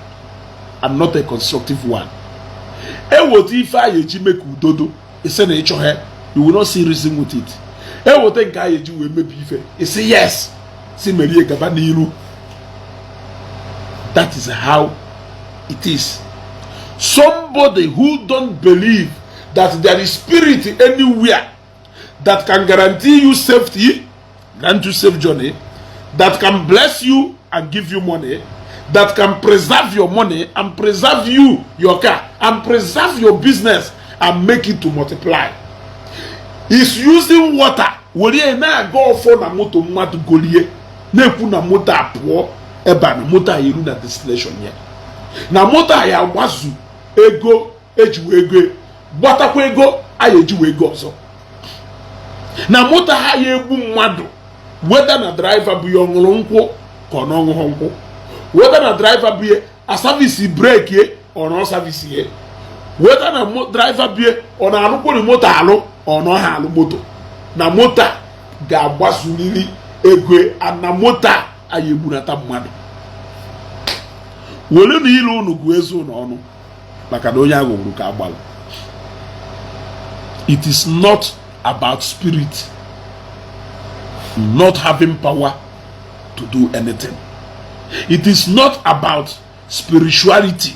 and not a constructive one. Eweta ife a eji mee ka udodo ise na ịchọ, you will not see reason with it. Eweta nke a eji wee mebi ife, isi yes, si merie gaba n'iru. That is how it is. Somebody who don't believe that there is spirit anywhere that can guarantee you safety, grant you safe journey, that can bless you and give you money, that can preserve your money and preserve you, your car, and preserve your business and make it to multiply, is using water were na-aga ọfọ na moto mmadụ golie, na-ekwu na moto a pụọ ebe a, na moto a eru na destination ya, na moto a ya agbazu ego eji wee ego, gbatakwa ego a ya eji wee ego ọzọ, na moto ha ya egbu mmadụ, whether na driver bụ ya ọṅụrụ nkwụ ka ọ na ọṅụghọ nkwụ, whether na driver bụ ya a service brake ọ na ọ service ya, whether na driver bie ọ na-alụkwori moto alụ ọ na ọ ha alụ moto, na moto a ga-agbazuriri ego, na moto a anyị egbunata mmadụ. Were na ilu unu gụọ eze unu ọnụ. Maka na onye aghọgburu ka agbalụ. It is not about spirit not having power to do anything. It is not about spirituality.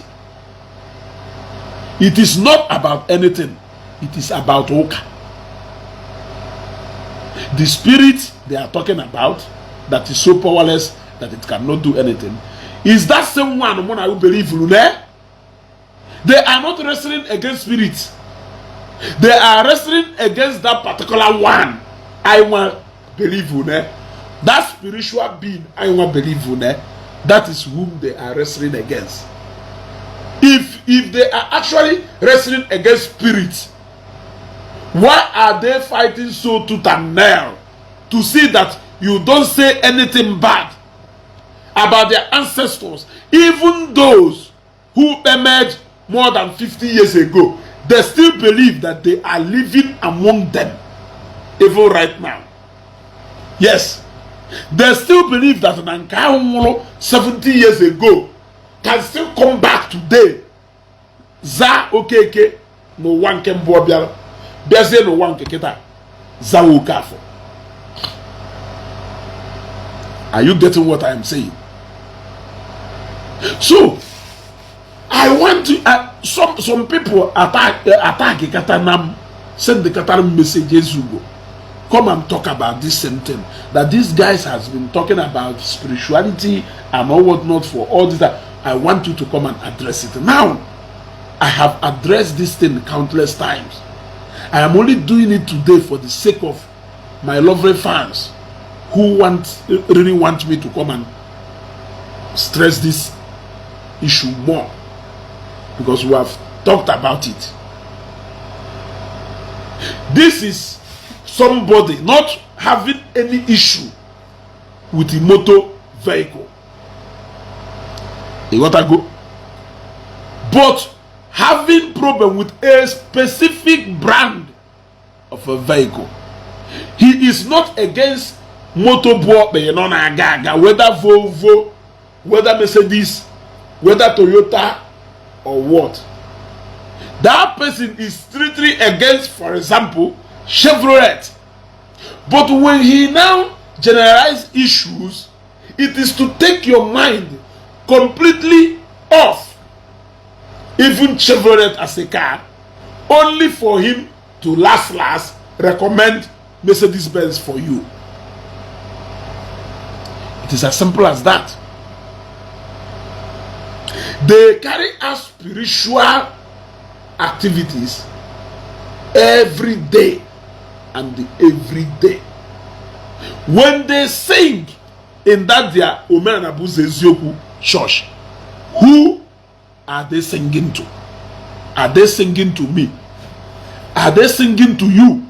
It is not about anything. It is about ụka. The spirit they are talking about that is so powerless that it cannot do anything is that same one mụ na you believe ne. They are not wrestling against spirit. They are wrestling against that particular one I want believe ne. That spiritual being I want believe ne, that is whom they are wrestling against. If they are actually wrestling against spirit, why are they fighting so tooth and nail to see that you don't say anything bad about their ancestors? Even those who emerged more than 50 years ago, they still believe that they are living among them even right now. Yes, they still believe that na nke ahụ nwụrụ 70 years ago can still come back today, zaa Okeke n'ụwa nke mbụ ọ bịara, bịazie n'ụwa nke kịta zawa Okafọ. Are you getting what I am saying? So I want to some people attack kata nam, send the kata message, "Ezugo, come and talk about this same thing that these guys has been talking about, spirituality and all whatnot, for all this. That I want you to come and address it." Now, I have addressed this thing countless times. I am only doing it today for the sake of my lovely fans who want really want me to come and stress this issue more, because we have talked about it. This is somebody not having any issue with the motor vehicle. You got to go. But having problem with a specific brand of a vehicle. He is not against motor bụ ọkpa nọ na-aga aga, whether Volvo, whether Mercedes, whether Toyota or what. That person is strictly against, for example, Chevrolet. But when he now generalize issues, it is to take your mind completely off even Chevrolet as a car, only for him to last last recommend Mercedes Benz for you. It is as simple as that. They carry out spiritual activities every day and every day. When they sing in that their Omenala bụ Eziokwu church, who are they singing to? Are they singing to me? Are they singing to you?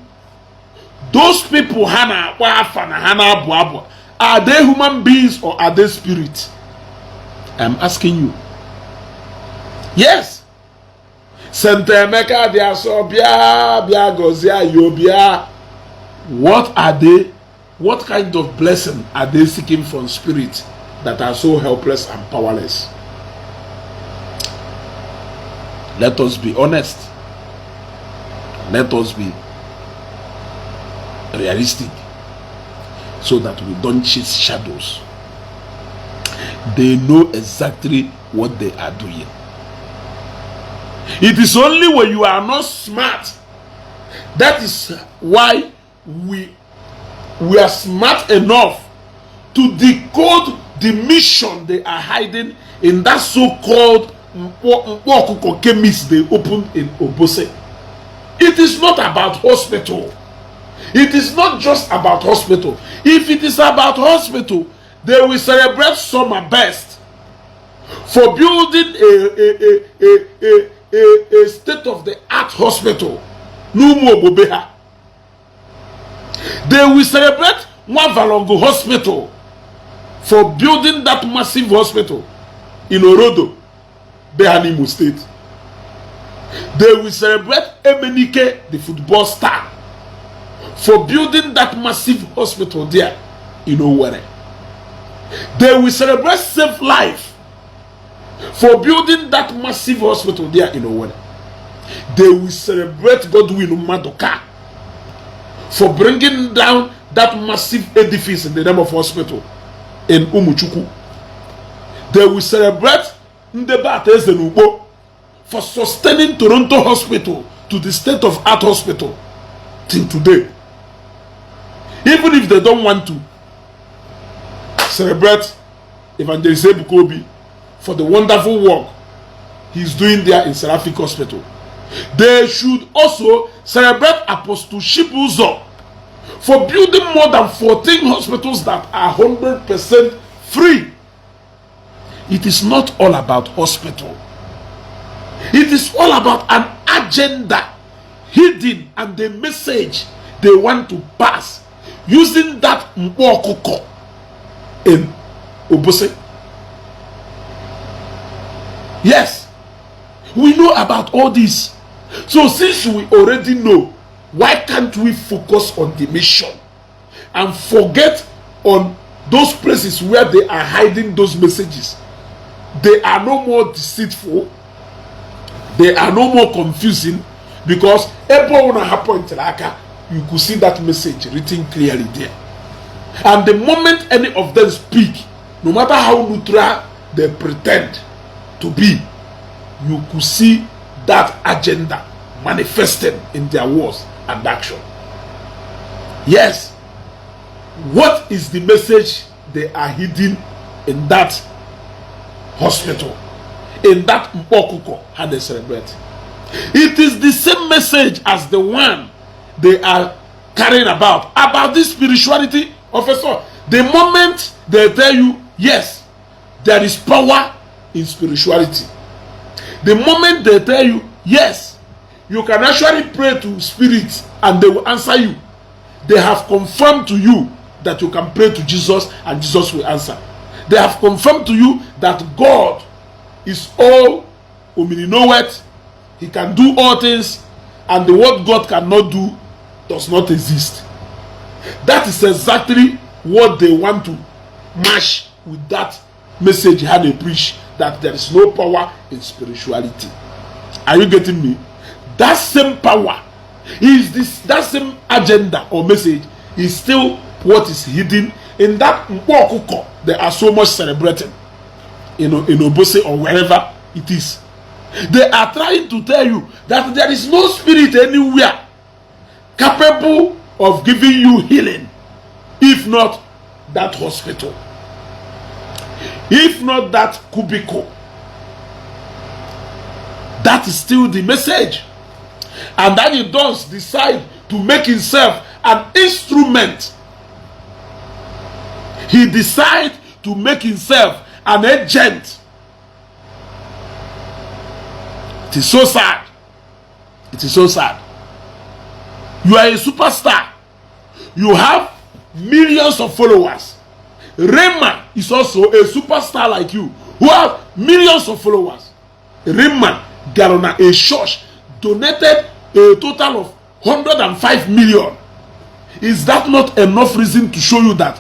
Those people ha na-akpọ afa na ha na-abụ abụ, are they human beings or are they spirit? I'm asking you. Yes, St. Emeka dị asọ, bịa bịa gọzie anyị, bịa. What are they? What kind of blessing are they seeking from spirit that are so helpless and powerless? Let us be honest. Let us be realistic so that we don't chase shadows. They know exactly what they are doing. It is only when you are not smart. That is why we are smart enough to decode the mission they are hiding in that so-called Mkpọ Ọkụkọ chemist they opened in Obose. It is not about hospital. It is not just about hospital. If it is about hospital, they will celebrate Summer Best for building a state of the art hospital n'ụmụ ogbobe ha. They will celebrate Nwavalongo Hospital for building that massive hospital in Orodo, be ha n'Imo State. They will celebrate Emenike, the football star, for building that massive hospital there in Owerri. They will celebrate Safe Life. For building that massive hospital there in Owerri. They will celebrate Godwin Maduka for bringing down that massive edifice in the name of hospital in Umuchukwu. They will celebrate Ndebata Ezenugbo for sustaining Toronto Hospital to the state of art hospital till today. Even if they don't want to celebrate Evangelist Ebuka Obi for the wonderful work he's doing there in Seraphic Hospital, they should also celebrate Apostle Chibuzo for building more than 14 hospitals that are 100% free. It is not all about hospital. It is all about an agenda hidden and the message they want to pass using that mkpọ ọkụkọ in Obosi. Yes, we know about all this. So since we already know, why can't we focus on the mission and forget on those places where they are hiding those messages? They are no more deceitful. They are no more confusing because ebe ọbụla ha pointed aka, you could see that message written clearly there. And the moment any of them speak, no matter how neutral they pretend to be, you could see that agenda manifesting in their words and action. Yes. What is the message they are hiding in that hospital? In that Mkpọkụkọ how they celebrate? It is the same message as the one they are carrying about this spirituality of a sort. The moment they tell you, yes, there is power in spirituality. The moment they tell you, yes, you can actually pray to spirits and they will answer you. They have confirmed to you that you can pray to Jesus and Jesus will answer. They have confirmed to you that God is all omniknoweth. He can do all things, and the what God cannot do does not exist. That is exactly what they want to mash with that message how they preach, that there is no power in spirituality. Are you getting me? That same power is this, that same agenda or message is still what is hidden in that mkpọ ọkụkọ they are so much celebrating in Obosi or wherever it is. They are trying to tell you that there is no spirit anywhere capable of giving you healing if not that hospital, if not that cubicle. That is still the message. And then he does decide to make himself an instrument. He decide to make himself an agent. It is so sad. It is so sad. You are a superstar. You have millions of followers. Rema is also a superstar like you who have millions of followers. Rema gara na a church, donated a total of 105 million. Is that not enough reason to show you that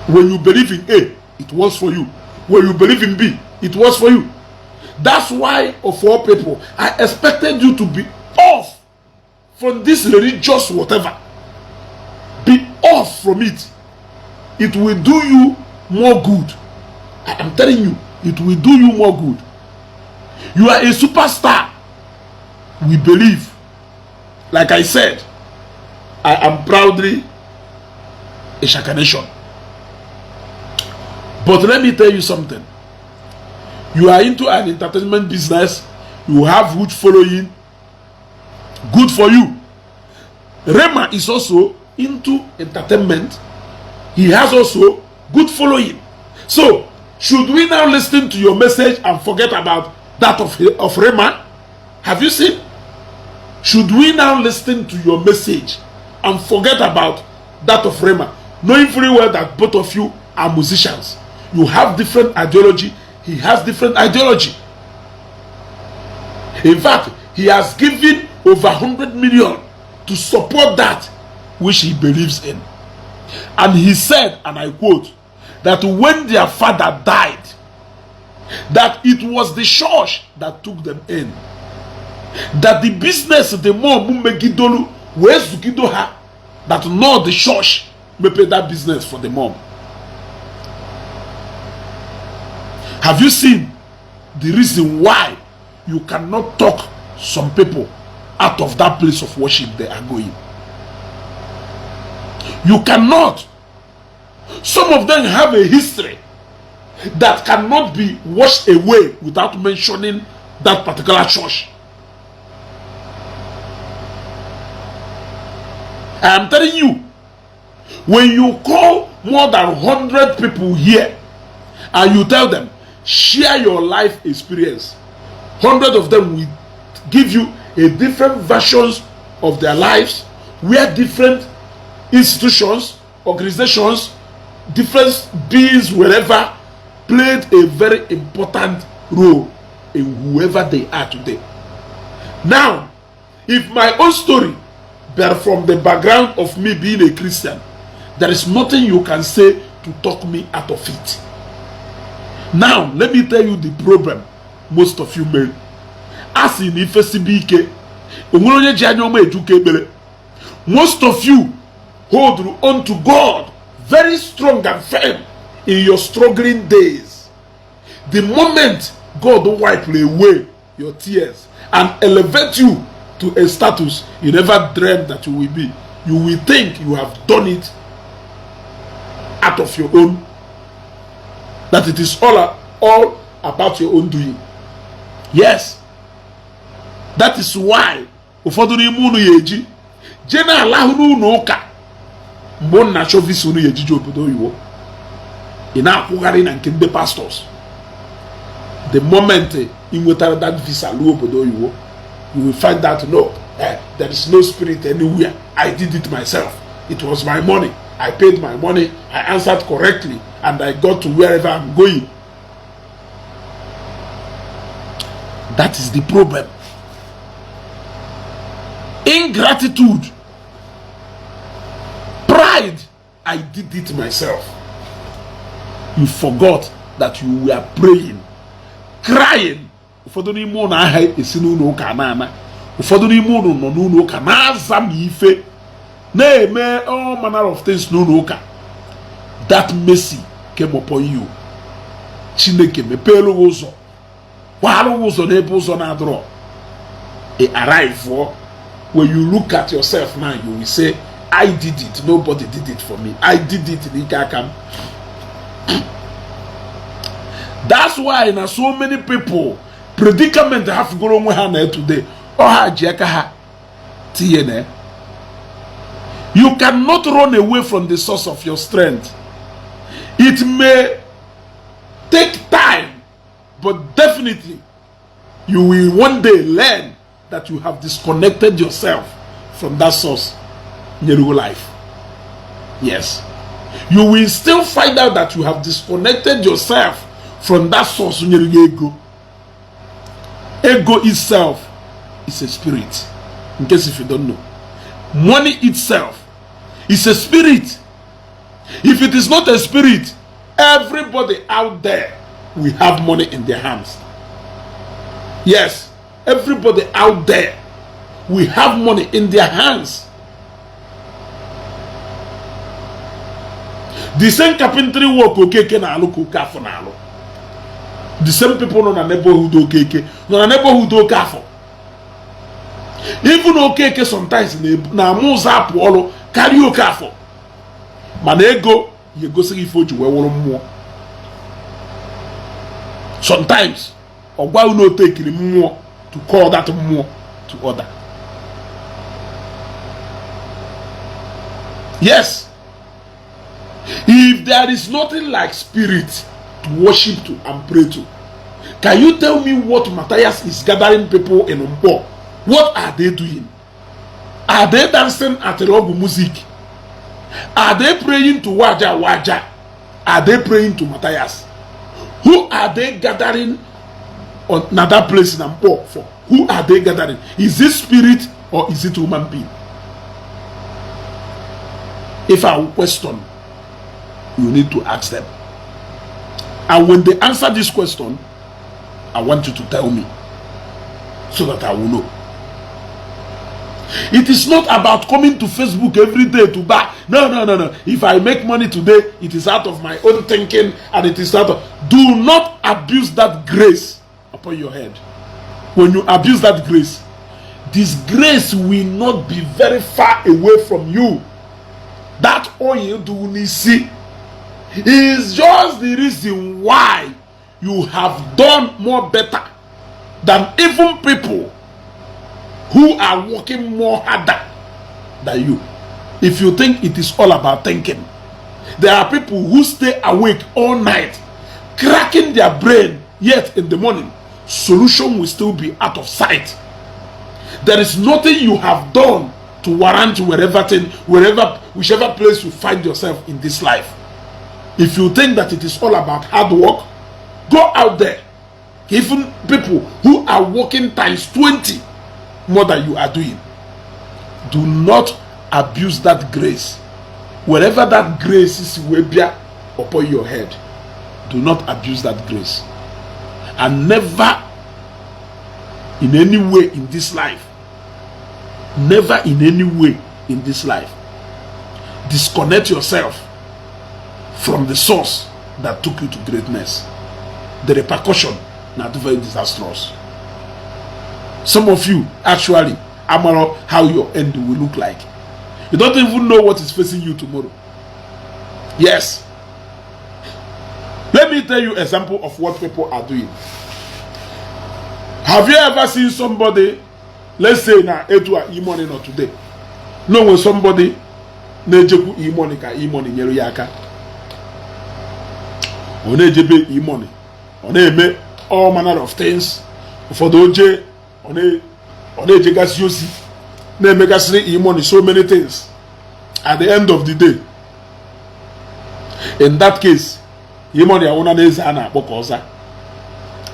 when you believe in A, it works for you? When you believe in B, it works for you. That's why, of all people, I expected you to be off from this religious whatever. Be off from it. It will do you more good. I am telling you, it will do you more good. You are a superstar. We believe. Like I said, I am proudly a Shaka Nation. But let me tell you something. You are into an entertainment business. You have huge following. Good for you. Rema is also into entertainment. He has also good following. So, should we now listen to your message and forget about that of Rema? Have you seen? Should we now listen to your message and forget about that of Rema, knowing very well that both of you are musicians? You have different ideology. He has different ideology. In fact, he has given over 100 million to support that which he believes in. And he said, and I quote, that when their father died, that it was the church that took them in, that the business the mom megidolu wee zugido ha, that not the church mepee that business for the mom. Have you seen the reason why you cannot talk some people out of that place of worship they are going? You cannot. Some of them have a history that cannot be washed away without mentioning that particular church. I am telling you, when you call more than 100 people here and you tell them, share your life experience, 100 of them will give you a different versions of their lives, where different institutions, organizations, different beings, wherever, played a very important role in whoever they are today. Now, if my own story but from the background of me being a Christian, there is nothing you can say to talk me out of it. Now, let me tell you the problem most of you men. A sị na ife sibe ike, o nwere onye ji anya ọma eje ụka ekpere. Most of you hold on to God very strong and firm in your struggling days. The moment God wipe away your tears and elevate you to a status you never dreamed that you will be, you will think you have done it out of your own, that it is all about your own doing. Yes, that is why ụfọdụ n'ime unu ya eji jee na-alahụ n'ụlọ ụka mgbe unu na-achọ visa unu ya ejije obodo oyibo, ị na-akwụgharị na nke ndị pastors. The moment ị nwetara that visa ruo obodo oyibo, you will find out, no, there is no spirit anywhere. I did it myself. It was my money. I paid my money. I answered correctly and I got to wherever I'm going. That is the problem. Ingratitude, pride. I did it myself. You forgot that you were praying, crying. Ụfọdụ n'ime ụnụ aha esi n'ụlọ ụka na-ana, ụfọdụ n'ime ụnụ nọ n'ụlọ ụka na-aza ma ife na-eme all manner of things n'ụlọ ụka. That mercy came upon you. Chineke mepeelu gị ụzọ, kwara gị ụzọ n'ebe ụzọ na-adịrọ. Ị arrive. When you look at yourself now, you will say, I did it. Nobody did it for me. I did it n'ike aka m. That's why na so many people predicament ha fugoro onwe ha na today, ọ ha ji aka ha tinye na. You cannot run away from the source of your strength. It may take time, but definitely you will one day learn that you have disconnected yourself from that source nyere you life. Yes, you will still find out that you have disconnected yourself from that source nyere gị ego. Ego itself is a spirit, in case if you don't know. Money itself is a spirit. If it is not a spirit, everybody out there will have money in their hands. Yes, everybody out there will have money in their hands. The same carpentry work Okeke na-alụ ka Okafọ na-alụ. The same people nọ na neighborhood Okeke nọ na neighborhood Okafọ. Even Okeke sometimes na-ama ụzọ apụ ọrụ karịa Okafọ, mana ego ya egosi gị ife o ji wee wụrụ mmụọ. Sometimes ọ gwa unu otu ekiri mmụọ to call that mmụọ to order. Yes, if there is nothing like spirit to worship to and pray to, can you tell me what Matthias is gathering people in Mpo? What are they doing? Are they dancing at Rogu music? Are they praying to Waja Waja? Are they praying to Matthias? Who are they gathering on another place in Mpo for? Who are they gathering? Is it spirit or is it human being? If I question, you need to ask them. And when they answer this question, I want you to tell me so that I will know. It is not about coming to Facebook every day to buy. No, no, no, no. If I make money today, it is out of my own thinking and it is out of. Do not abuse that grace upon your head. When you abuse that grace, this grace will not be very far away from you. That oil do see is just the reason why you have done more better than even people who are working more harder than you. If you think it is all about thinking, there are people who stay awake all night, cracking their brain, yet in the morning, solution will still be out of sight. There is nothing you have done to warrant wherever thing, wherever, whichever place you find yourself in this life. If you think that it is all about hard work, go out there. Even people who are working times 20 more than you are doing. Do not abuse that grace. Wherever that grace is will be upon your head, do not abuse that grace. And never in any way in this life, never in any way in this life, disconnect yourself from the source that took you to greatness. The repercussion not very disastrous. Some of you actually amaro how your end will look like. You don't even know what is facing you tomorrow. Yes. Let me tell you example of what people are doing. Have you ever seen somebody, let's say na etu a E-Money nọ today, no when somebody na-ejekwu E-Money ka E-Money nyere ya aka, ọ na-ejebe E-Money, ọ na-eme all manner of things. Ụfọdụ oje ọ na-ejegasị ozi, na-emegasịrị E-Money so many things. At the end of the day, in that case, E-Money awụna na eze a na-akpọ ka ọza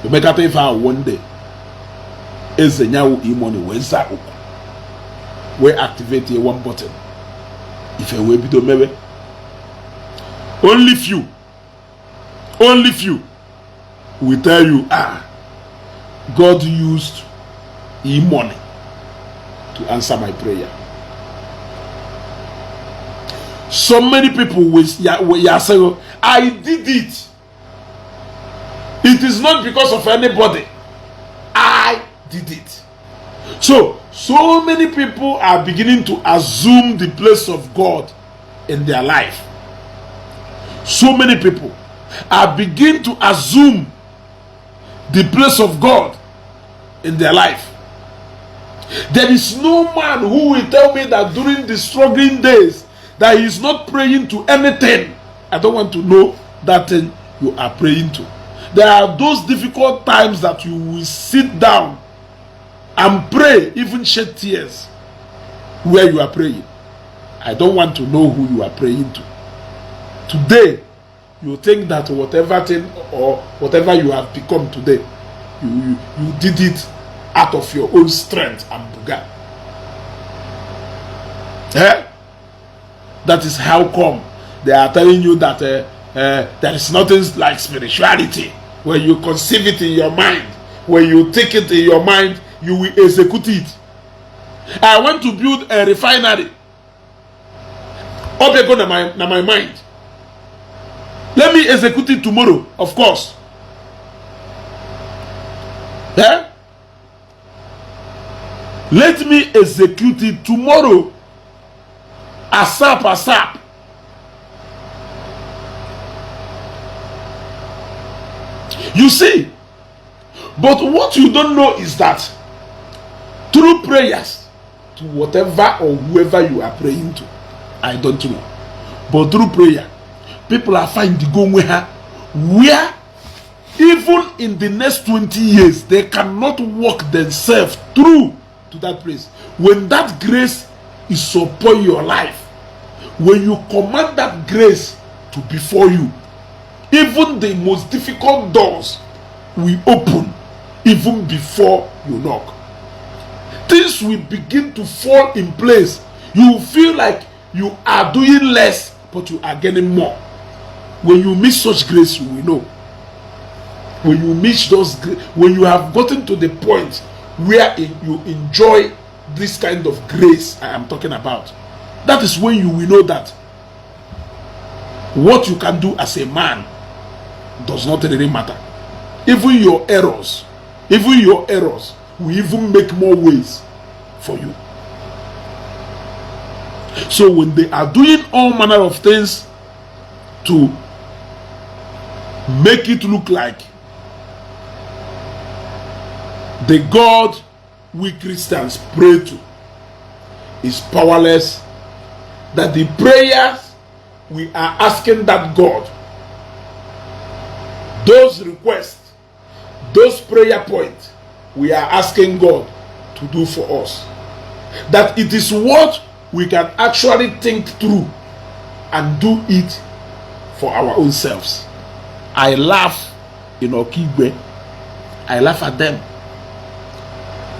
omekata ife ahụ. One day, eze nyawu E-Money wee zaa oku, wee activate a one button, ife wee bido mewe. Only few, only few will tell you, "Ah, God used E-Money to answer my prayer." So many people will ya say, "I did it. It is not because of anybody. I did it." So many people are beginning to assume the place of God in their life. So many people are beginning to assume the place of God in their life. There is no man who will tell me that during the struggling days that he is not praying to anything. I don't want to know that thing you are praying to. There are those difficult times that you will sit down and pray, even shed tears where you are praying. I don't want to know who you are praying to. Today, you think that whatever thing or whatever you have become today, you did it out of your own strength and buga. Eh? That is how come they are telling you that there is nothing like spirituality. When you conceive it in your mind, when you take it in your mind, you will execute it. I want to build a refinery. Ọ na my mind. Let me execute it tomorrow, of course. Eh? Let me execute it tomorrow. ASAP, ASAP. You see, but what you don't know is that through prayers to whatever or whoever you are praying to, I don't know. But through prayer, people are finding go where even in the next 20 years, they cannot walk themselves through to that place. When that grace is upon your life, when you command that grace to before you, even the most difficult doors will open even before you knock. Things will begin to fall in place. You feel like you are doing less, but you are getting more. When you miss such grace, you will know. When you meet those, when you have gotten to the point where you enjoy this kind of grace I am talking about, that is when you will know that what you can do as a man does not really matter. Even your errors will even make more ways for you. So when they are doing all manner of things to make it look like the God we Christians pray to is powerless, that the prayers we are asking that God, those requests, those prayer points we are asking God to do for us, that it is what we can actually think through and do it for our own selves. I laugh in Okigwe. I laugh at them.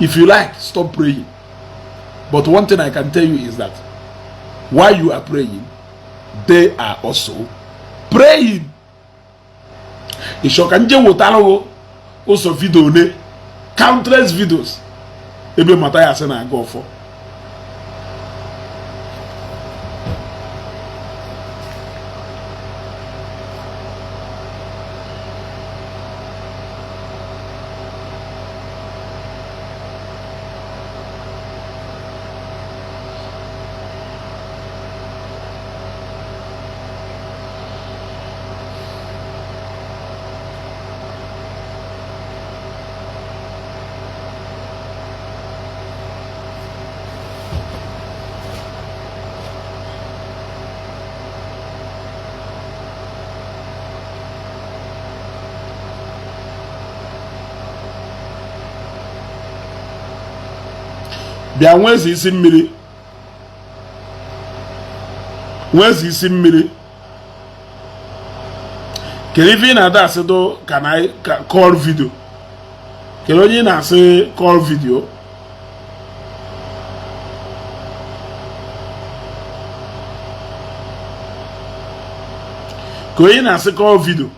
If you like, stop praying. But one thing I can tell you is that while you are praying, they are also praying. Ịchọ ka nje wetara ụzọ video one, countless videos ebe Mathias na-aga ọfọ. Bịa nweze isi mmiri, nweze isi mmiri. Kedu ife ị na-ada asị do ka na call video? Kedu onye ị na-asị call video? Ka onye na-asị call video?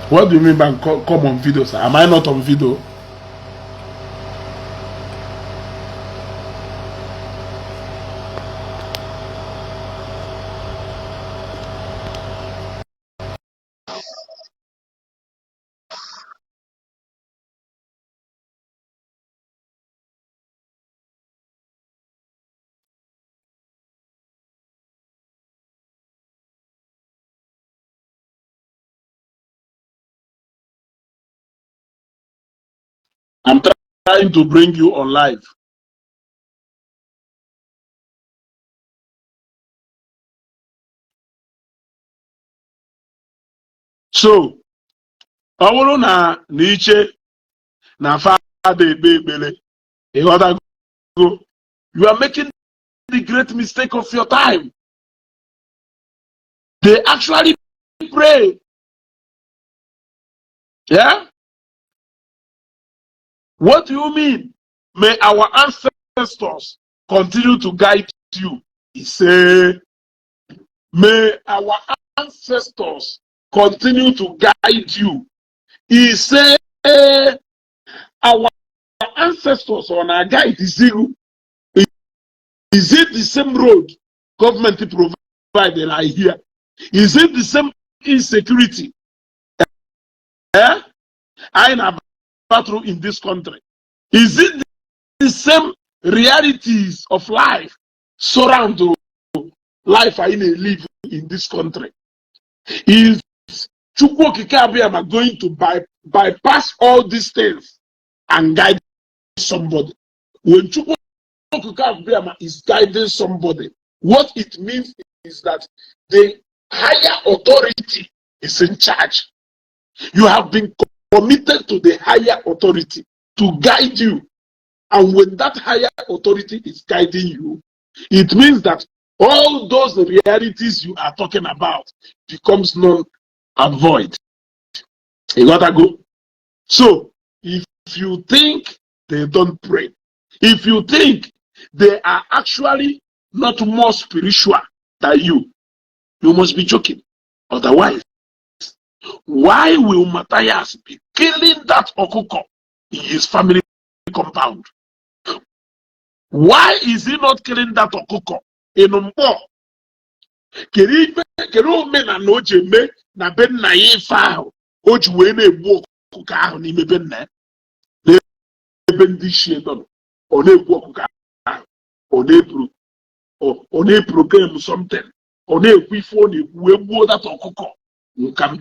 What do you mean by come on video, sir? Am I not on video? I'm trying to bring you on live. So, ọ bụrụ na na iche na fada ekpe ekpere, ịghọtago, you are making the great mistake of your time. They actually pray. Yeah? What do you mean? May our ancestors continue to guide you. He say, may our ancestors continue to guide you. He say, our ancestors on our guide is zero. Is it the same road government provided I hear? Is it the same insecurity? Eh? I na battle in this country. Is it the same realities of life surround life I live in this country? Is Chukwu Okike Abiama going to bypass all these things and guide somebody? When Chukwu Okike Abiama is guiding somebody, what it means is that the Higher authority is in charge. You have been committed to the higher authority to guide you. And when that higher authority is guiding you, it means that all those realities you are talking about becomes null and void. You gotta go. So if you think they don't pray, if you think they are actually not more spiritual than you, you must be joking. Otherwise, why will Matthias be killing that ọkụkọ in his family compound? Why is he not killing that ọkụkọ in Mkpọ? Kedu ife, kedu omenala o ji eme na be nna ya ife ahụ o ji wee na-egbu ọkụkọ ahụ n'ime be nna ya, n'ebe ndị ichie nọ? Ọ na-egbu ọkụkọ ahụ, ọ na-eprogram something, ọ na-ekwu ife ọ na-ekwu wee gbuo that ọkụkọ. Nka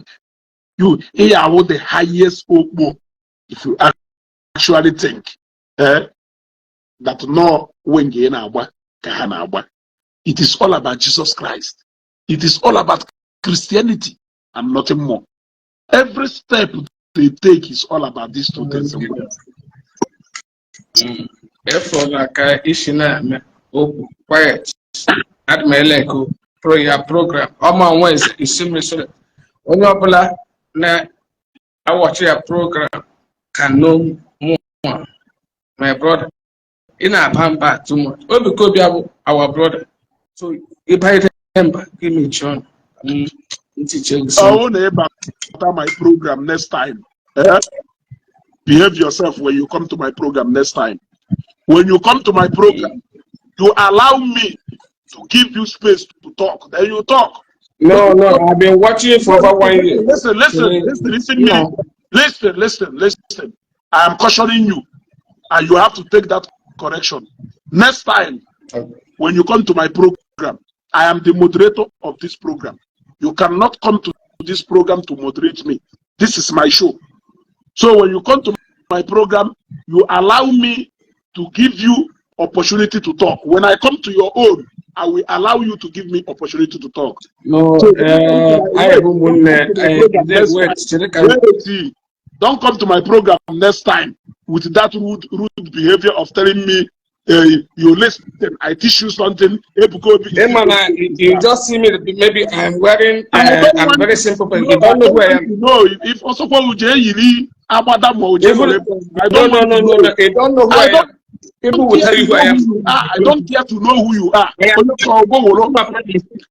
you ịya ahụ the highest okpo if you actually think that no wing ị na-agba ka ha na-agba. It is all about Jesus Christ. It is all about Christianity and nothing more. Every step they take is all about these two things. Efọla ka isi na-eme okwu quiet. Adị m eleko pro ya program ọma onwe isi mmiri. Onye ọbụla na-awatch ya program can know more. My brother, ị na-aba mba too much. Obi Kobi abụ our brother, so ịbanyere mba gị mechie ọnụ, ntị chee gị. Ọ na ịbata my program next time, eh? Behave yourself when you come to my program next time. When you come to my program, you allow me to give you space to talk. Then you talk. No, I've been watching you for over one year. Listen, listen, listen, listen, me. Listen, listen, listen. I am cautioning you, and you have to take that correction. Next time, when you come to my program, I am the moderator of this program. You cannot come to this program to moderate me. This is my show. So when you come to my program, you allow me to give you opportunity to talk. When I come to your own, I will allow you to give me opportunity to talk. No, So, I have ụmụnne. Wait, chere ka wait, don't come to my program next time with that rude, rude behavior of telling me, you listen, I teach you something. Ebuka Obi is- Ịma na you just see me, maybe I'm wearing I don't I'm want very simple person. No, You don't know who I I am. don't know if also uje yiri agbada ma oje Even, I no, don't no, want no, to no, know. no. You don't know who I I am. don't People will care tell to you who I know am. who you are. I don't care to know who you are. I am Onye sọ Ogboworo,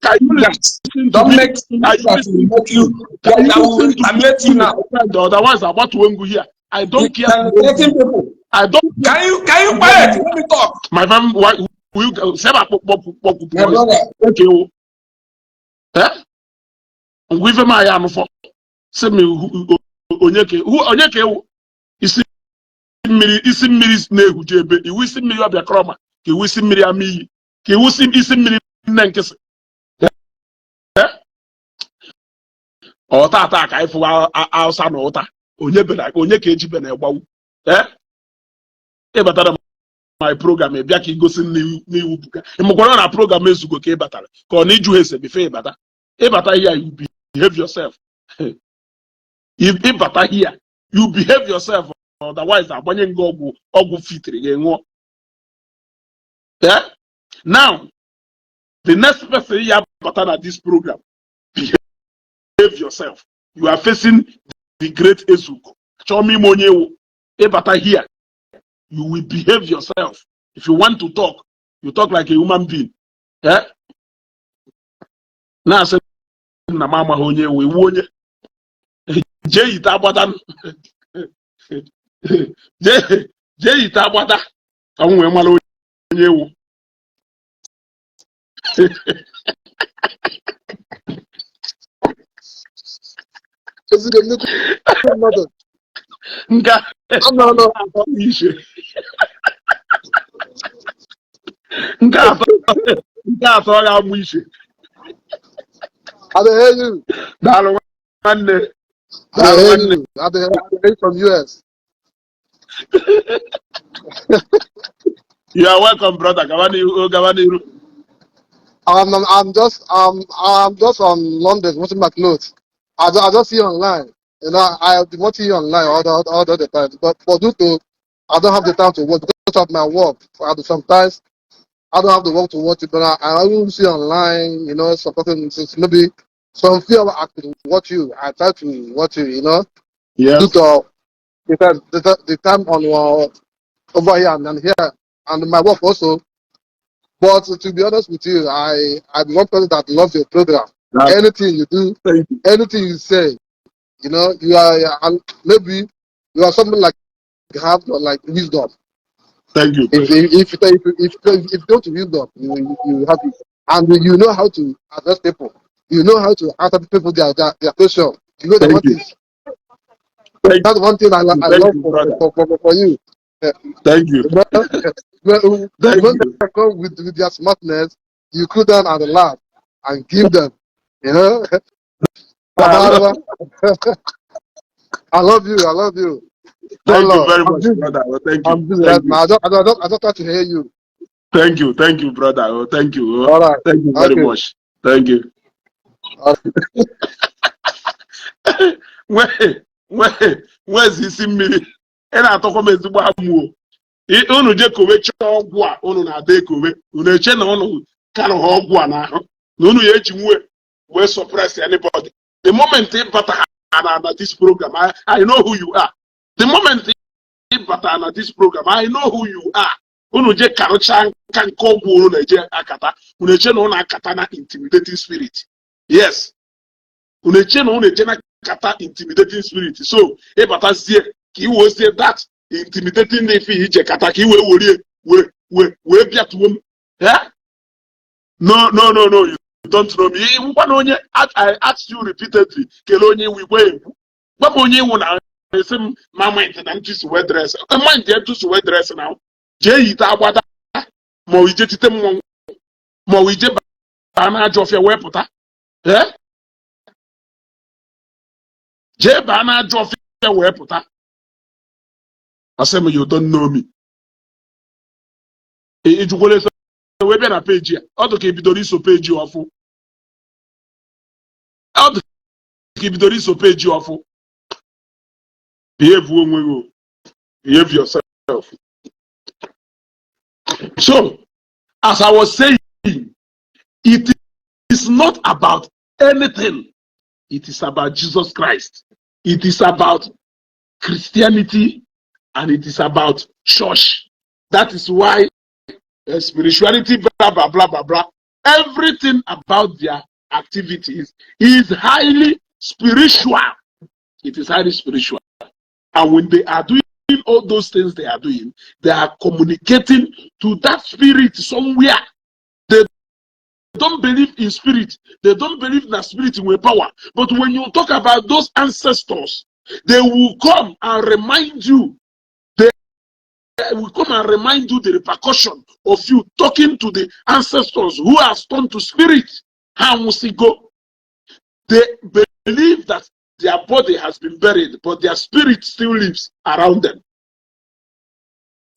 can you listen to Don't me? make Can you that will listen? make you Can that you will listen to terminate you me, now. my friend? Otherwise, agbatuo ngwu here. I don't care to know. Terminating people. I don't care. Can you quiet? Let me talk. My friend, why will you say that? My brother. Okay, o. Eh? Ngwa ife m anyị anụfọ. Sị m onye ka onye ka ewu isi mmiri, isi mmiri na-ehuje ebe iwu, isi mmiri ọbịa krọma ka iwu, isi mmiri ama iyi ka iwu, isi mmiri nne nkịsị. Eh? Ọ tata ka anyị fụwa Hausa na ụta onye bere onye ka eji bere gbawu. Eh? Ịbatara my program, ị bịa ka igosi n'iwu buga ịmụkwara na program ezugo ka ị batara, ka ọ na ịjụ ese before ịbata. Ịbata here, you behave yourself. If ịbata here, you behave yourself, otherwise agbanye gị ọgwụ, ọgwụ fitiri gị ṅụọ. Eh? Now the next person ya bata na this program, behave yourself. You are facing the great Ezugo. Chọọ m ime onye ewu. Ịbata here, you will behave yourself. If you want to talk, you talk like a human being. Eh? Na-asị na m amaghị onye ewu, iwu onye jee yite agbada, jee yite agbada ka m wee mara onye ewu. Ezigbo nnukwu mmadụ. Nka Anọ nọ. atọ iche, nke atọ, nke atọ ga-amụ iche. I dey hear you. Daalụ nwanne. I dey Daalụ hear nwanne. you. I dey hear you from US. You are welcome, brother. Gaba n'ihu, gaba n'ihu. I'm just on London watching my clothes. I just see you online. I been watching you online all the time. But due to I don't have the time to watch because of my work. Sometimes I don't have the work to watch it, but I will see you online. Supporting since maybe some few hours I could watch you. I try to watch you. Due to the time on over here and then here and my work also. But to be honest with you, I'm one person that loves your program. Anything you do, Thank you. Anything you say, you are and maybe you are something like have like wisdom. Thank you. If you go to wisdom, you have it, and you know how to address people. You know how to answer people their question. You know the Thank one you. thing. Thank That's one thing I Thank love you, for, brother. for you. Thank you. When, Thank when you. they come with their smartness, you cool down and laugh and give them. I love you. I love you. Thank you Hello. very I'm much, busy. brother. Oh, thank you. I'm busy Thank right you. now. I just try to hear you. Thank you. Thank you, brother. Oh, thank you. Oh, All right. thank you very much. Thank you. All Nwee nwee nwezi isi mmiri ị na-atọkwa m ezigbo amụ o. Unu je kowe chọọ ọgwụ a unu na-ada ekowe unu eche na unu karụ ha ọgwụ a n'ahụ na unu ya eji nwe wee suppress anybody. The moment ị bata ha na this program, I know who you are. The moment ị bata na this program, I know who you are. Unu je karụchaa nka nke ọgwụ unu na-eje akata unu eche na unu akata na intimidating spirit. Yes, unu eche na unu eje na kata intimidating spirit, so ịbatazie ka i wezie that intimidating ife ije kata ka i wee werie wee wee wee bịatuo m. Eh? No, no, no, no, you don't know me. Ngwa na onye I asked you repeatedly, kelee onye iwu igwe ekwu gwa m onye iwu na esi m ma mind na ntụsi wee dress mind ya ntụsi wee dress na jee yite agbada ma ọ ije tite mmọnwụ ma ọ ije baa na ajọ ọfịa wee pụta. Eh? Jee baa na ajọ ọfịa wee pụta. Asị m, "You don't know me." Ijukwala ese wee bịa na peji a ọ dị ka ebidoro iso peji ọfụ ọ dị ka ebidoro iso peji ọfụ. Behave onwe gị o. Behave yourself. So as I was saying, it is not about anything. It is about Jesus Christ. It is about Christianity and it is about church. That is why spirituality, blah blah blah blah blah, everything about their activities is highly spiritual. It is highly spiritual. And when they are doing all those things they are doing, they are communicating to that spirit somewhere. They don't believe in spirit. They don't believe that spirit will power. But when you talk about those ancestors, they will come and remind you. They will come and remind you the repercussion of you talking to the ancestors who has turned to spirit. Ha nwụsịgo. They believe that their body has been buried, but their spirit still lives around them.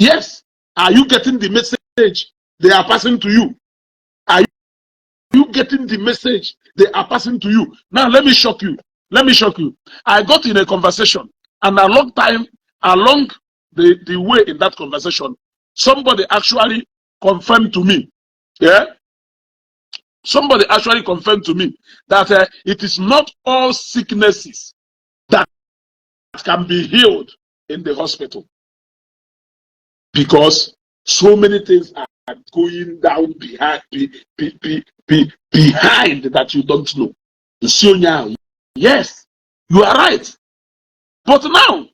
Yes. Are you getting the message they are passing to you? Are you getting the message they are passing to you? Now, let me shock you. Let me shock you. I got in a conversation, and a long time along the way in that conversation, somebody actually confirmed to me. Yeah? Somebody actually confirmed to me that it is not all sicknesses that can be healed in the hospital, because so many things are going down behind, behind that you don't know. Nsi onye ahụ, yes, you are right. But now,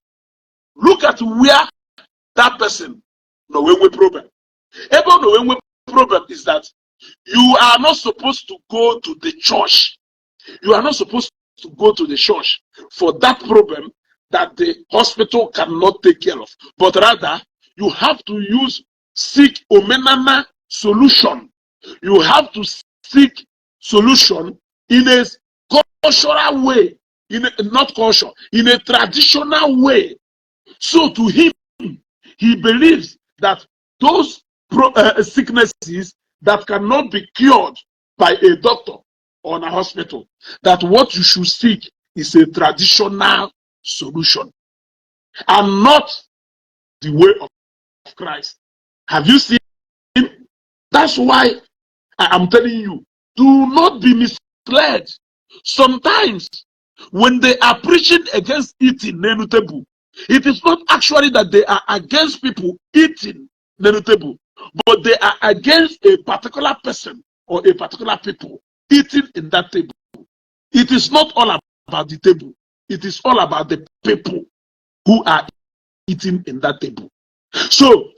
look at where that person no wee nwee problem. Ebe ọ nọ wee nwee problem is that you are not supposed to go to the church. You are not supposed to go to the church for that problem that the hospital cannot take care of. But rather, you have to use seek omenana solution. You have to seek solution in a cultural way, in a, not culture, in a traditional way. So to him, he believes that those sicknesses that cannot be cured by a doctor or a hospital, that what you should seek is a traditional solution and not the way of Christ. Have you seen? That's why I am telling you, do not be misled. Sometimes when they are preaching against eating n'enu table, it is not actually that they are against people eating n'enu table, but they are against a particular person or a particular people eating in that table. It is not all about the table. It is all about the people who are eating in that table. So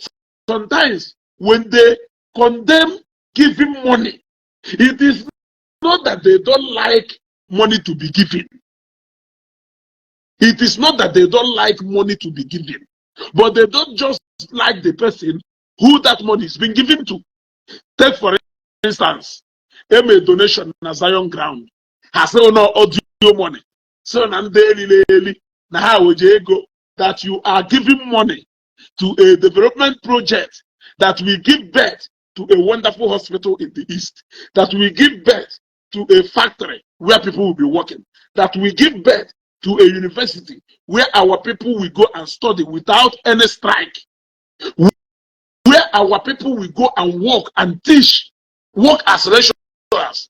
sometimes when they condemn giving money, it is not that they don't like money to be given. It is not that they don't like money to be given, but they don't just like the person who that money is being given to. Take for instance, a donation na Zion ground. Ha sị na audio money. So na ndị elili eli na ha weje ego that you are giving money to a development project that will give birth to a wonderful hospital in the east, that will give birth to a factory where people will be working, that will give birth to a university where our people will go and study without any strike, where our people will go and work and teach, work as lecturers,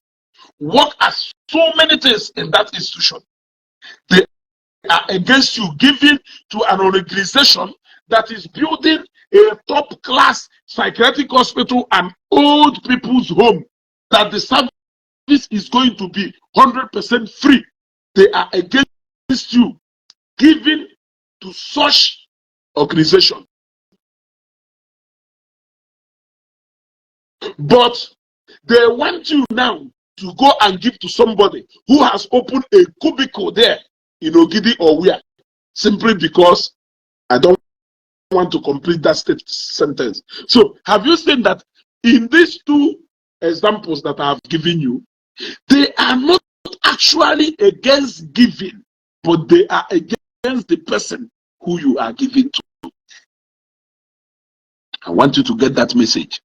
work as so many things in that institution. They are against you giving to an organization that is building a top class psychiatric hospital and old people's home, that the service is going to be 100% free. They are against you giving to such organization. But they want you now to go and give to somebody who has opened a cubicle there in Ogidi or where, simply because I don't want to complete that state sentence. So have you seen that in these two examples that I have given you, they are not actually against giving, but they are against the person who you are giving to. I want you to get that message.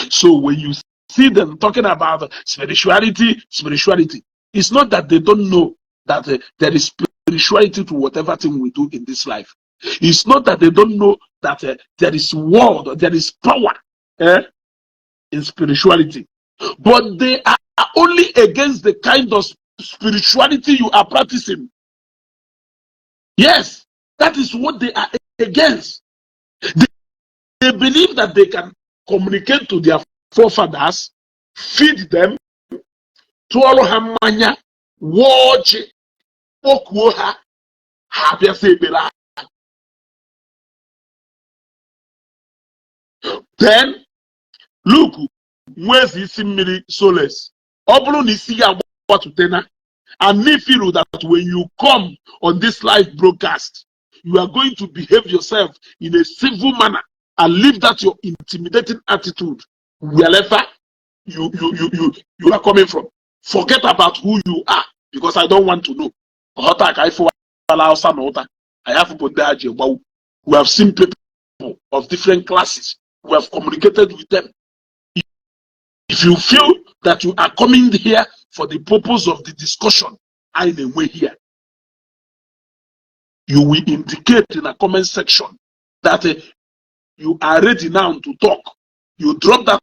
So when you see them talking about spirituality, spirituality, it's not that they don't know that there is spirituality to whatever thing we do in this life. It's not that they don't know that there is world, there is power in spirituality. But they are only against the kind of spirituality you are practicing. Yes, that is what they are against. They believe that they can communicate to their forefathers, feed them, tụọrọ ha mmanya, wụọ ọjị, kpọkuo ha, ha abịasị ekpere ha. Then, look, nwezi isi mmiri Solace. Ọ bụrụ na isi ya agbatutena, and me feel that when you come on this live broadcast, you are going to behave yourself in a civil manner and leave that your intimidating attitude wherever you are coming from. Forget about who you are, because I don't want to know. Ghọta ka anyị fụwala Hausa na ụta. Anyị afụbụ ndị a ji gbawu. We have seen people of different classes. We have communicated with them. If you feel that you are coming here for the purpose of the discussion I na-enwe here, you will indicate in the comment section that you are ready now to talk. You drop that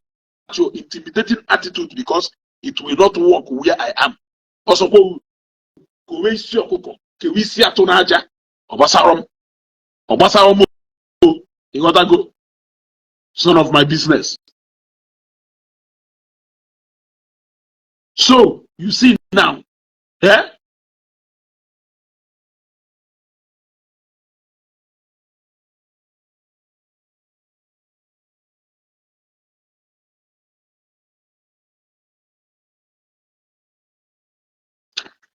your intimidating attitude, because it will not work where I am. Ọsọkwa kowe isi ọkụkọ kewe isi atụ n'aja, ọ gbasara m, ọ gbasara m o, ịghọtago? It's none of my business. So you see now, eh?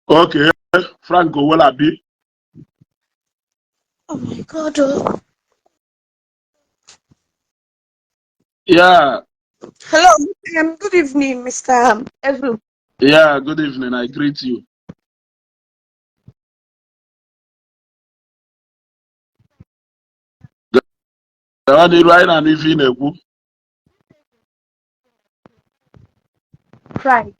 Okay, Frank Owolabi. Oh my God. Oh. Yeah. Hello. Good evening, Mr. Ezu. Yeah, good evening. I greet you. Gawa n'iru, anyị na-anụ ife ị na-ekwu. Pride.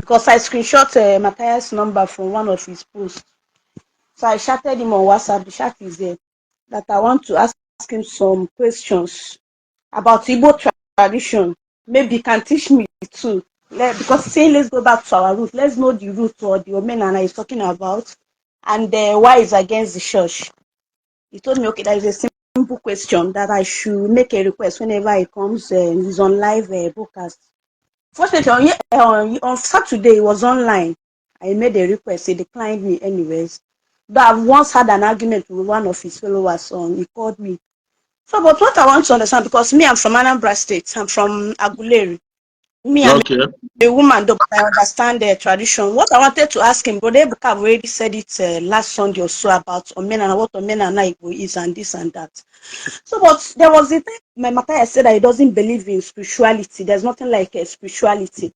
Because I screenshot Matthias' number from one of his posts. So I chatted him on WhatsApp. The chat is there. That I want to ask him some questions about Igbo tradition. Maybe he can teach me too. Because he's saying let's go back to our roots. Let's know the roots or the Omenana he's talking about and why he's against the church. He told me, okay, there is a simple question that I should make a request whenever he comes. He's on live broadcast. Fortunately, on Saturday, he was online. I made a request. He declined me anyways. But I've once had an argument with one of his followers. On he called me. So, but what I want to understand, because me, I'm from Anambra State. I'm from Aguleri. Me, I'm a woman, though, but I understand the tradition. What I wanted to ask him, Brother Ebuka already said it last Sunday or so about Omenana, what Omenana Igbo is and this and that. So, but there was a time my Matthias said that he doesn't believe in spirituality. There's nothing like a spirituality.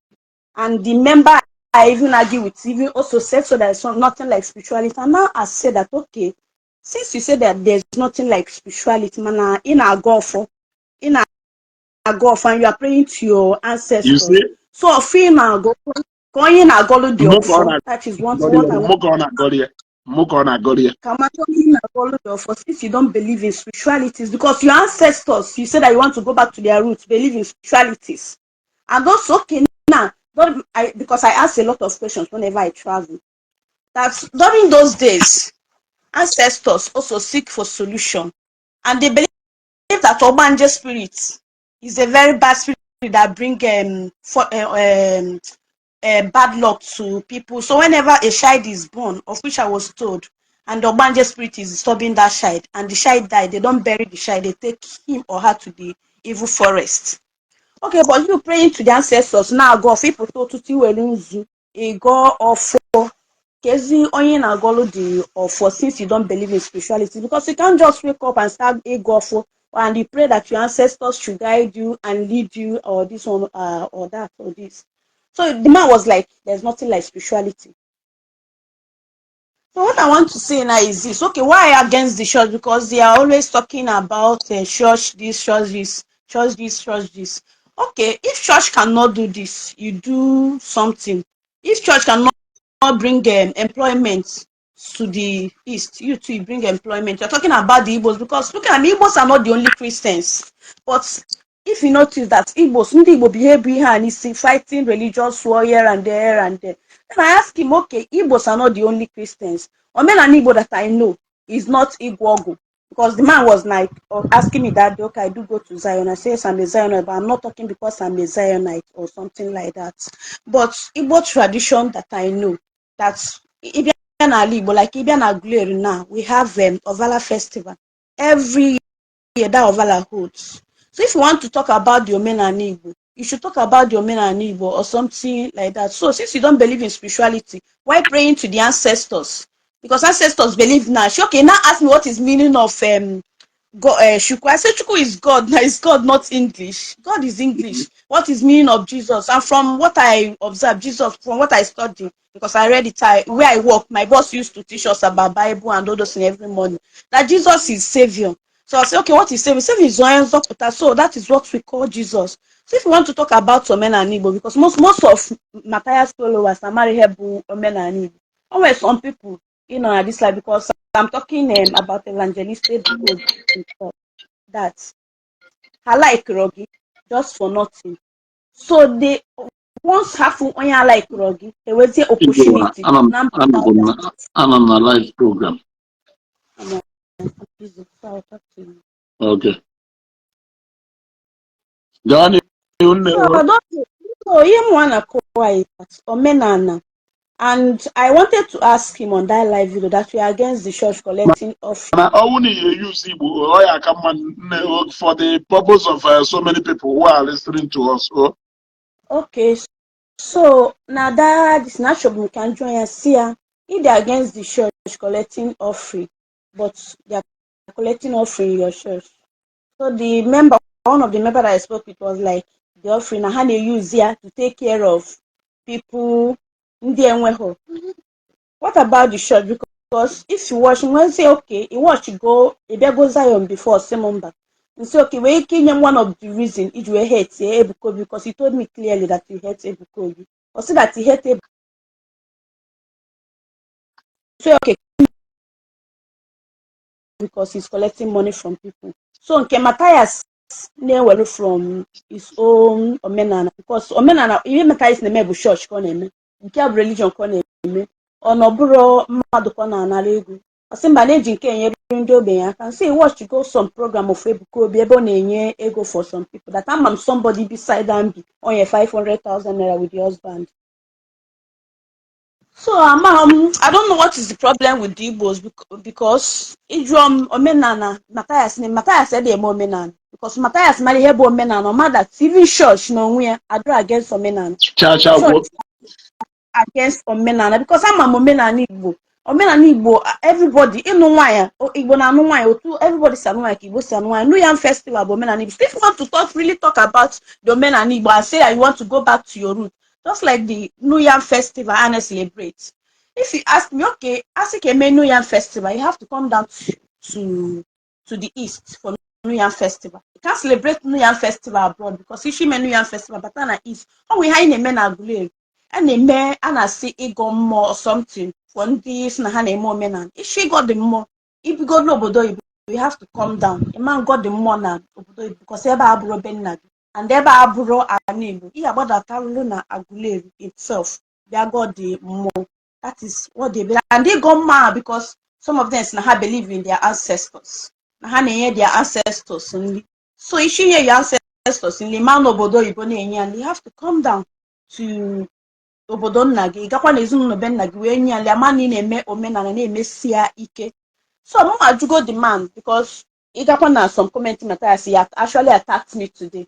And the member I even argue with even also said so there's nothing like spirituality. And now I said that, okay, since you say that there's nothing like spirituality, man, in our golf, in our golf, and you are praying to your You ancestors. see? So, feel now go going na-agọlụ dị Mụ ka ọ ọfọ. That is one na-agọrọ what ya. I want. Mụ ka ọ na-agọrọ ya. Mụ ka ọ na-agọrọ ya. Ka mata onye na-agọlụ dị ọfọ, since you don't believe in spiritualities, because your ancestors, you say that you want to go back to their roots, believe in spiritualities. And also, okay, now, don't, I, because I ask a lot of questions whenever I travel. That during those days, ancestors also seek for solution. And they believe that Ogbanje spirit is a very bad spirit that bring for bad luck to people. So whenever a child is born, of which I was told, and the Ogbanje spirit is disturbing that child, and the child died, they don't bury the child, they take him or her to the evil forest. Okay, but you praying to the ancestors now, go ịpụta ụtụtụ iwere nzu ịgọ ọfọ kezi onye na-agọlụ the ọfọ, since you don't believe in spirituality, because you can't just wake up and start ịgọ ọfọ and you pray that your ancestors should guide you and lead you or this one or that or this. So the man was like, there's nothing like spirituality. So what I want to say now is this. Okay, why against the church? Because they are always talking about church this, church this, church this, church this. Okay, if church cannot do this, you do something. If church cannot bring employment to the east, you too, you bring employment. You're talking about the Igbos, because look at the Igbos are not the only Christians. But if you notice that Igbos, ndị Igbo behave behind is fighting religious war here and there and there. Then I ask him, okay, Igbos are not the only Christians. Omenala Igbo that I know is not Igwogu. Because the man was like asking me that day, okay, I do go to Zion. I say, yes, I'm a Zionite, but I'm not talking because I'm a Zionite or something like that. But Igbo tradition that I know, that's ịbịa n'ala Igbo, like ịbịa na Aguleri now, we have Ovala Festival. Every year that Ovala holds. So if you want to talk about the Omenala Igbo, you should talk about the Omenala Igbo or something like that. So since you don't believe in spirituality, why praying to the ancestors? Because ancestors believe now. She, okay, now ask me what is meaning of God, Chukwu. I say Chukwu is God. Now is God not English? God is English. What is meaning of Jesus? And from what I observe, Jesus, from what I study, because I read it, where I work, my boss used to teach us about Bible and all those things every morning. That Jesus is Savior. So I say, okay, what is Savior? Savior is Onye Nzọpụta. So that is what we call Jesus. So if you want to talk about Omenala Igbo, because most of Matthias followers are married bụ Omenala Igbo. Always some people, at this life, because I'm talking about evangelist that I like Rogi just for nothing. So they once have onye I like Rogi, enwezie opportunity Anọ na anọ m na live program. I'm busy, so I'll talk to you. Okay. Gaa n'ihu nne. So, I don't, so ihe m na-akọwa is that omenala, and I wanted to ask him on that live video that we are against the church collecting offering. Mana ọnwụ na ihe use Igbo, ọ ya aka mma nne, for the purpose of so many people who are listening to us. Oh. Okay, so na that this na achọbụ m ka m jụọ ya si ya if they are against the church collecting offering, but they are collecting offering in your church. So the member, one of the member that I spoke with was like, the offering na ha na-use ya to take care of people ndị enweghị. What about the church? Because if you watch, when say okay, you watch go, ị bịago Zion before, sị m mba. Nsi okay, wee ike inye m one of the reason iji wee hate Ebuka Obi, because he told me clearly that you hate Ebuka Obi. Ọ sị that he hate. So okay, because he's collecting money from people. So nke Matthias na-ewere from his own omenala, because omenala ihe Matthias na-eme bụ church ka ọ na-eme, nke a bụ religion ka ọ na-eme. Ọ na ọ bụrụ mmadụ ka ọ na-anara ego. Ọ sị mba, na-eji nke enyere ndị ogbenye aka. Nsị watch go some program of Ebuka Obi ebe ọ na-enye ego for some people that ama m somebody beside am bi onye 500,000 naira with the husband. So amaghị m, I don't know what is the problem with the Igbos, because ịjụọ m omenala Matthias na Matthias ede eme omenala, because Matthias mara ihe bụ omenala, ọ ma that even church na onwe ya adịrọ against omenala. Cha cha gwuo. Church against omenala, because ama m omenala Igbo, omenala Igbo, everybody ịnụ nwaanyị, Igbo na-anụ nwaanyị otu everybody si anụ nwaanyị ka Igbo si anụ nwaanyị. New Yam Festival bụ omenala Igbo. So if you want to talk, really talk about the omenala Igbo and say that you want to go back to your root, just like the New Yam Festival and celebrate. If you ask me, okay, asị ka eme New Yam Festival, you have to come down to the east for New Yam Festival. You can't celebrate New Yam Festival abroad, because isi ime New Yam Festival bata na east, ọ nwere ihe anyị na-eme na Aguleri a na-eme, a na-asị ịgọ mmụọ or something for ndị si na ha na-eme omenala. Isi ịgọ dị mmụọ ibigo n'obodo oyibo, you have to come down. Ịma ngọ dị mmụọ na obodo oyibo, because ebe a abụrụ be nna gị and ebe a abụrụ ala Igbo. Ị ga-agbadatarụrụ na Aguleri itself bịa gọọ dị mmụọ. That is what they believe. And ịgọ mmụọ a, because some of them si na ha believe in their ancestors, na ha na-enye their ancestors nri. So isi nye your ancestors nri ma n'obodo oyibo na-enye ya, you have to come down to obodo nna gị, gakwa n'ezinụlọ be nna gị wee nye ya nri, ama na ị na-eme omenala na-emesi ya ike. So mụ ajụgo the man, because ị gakwa na some comment Matthias, he actually attacked me today.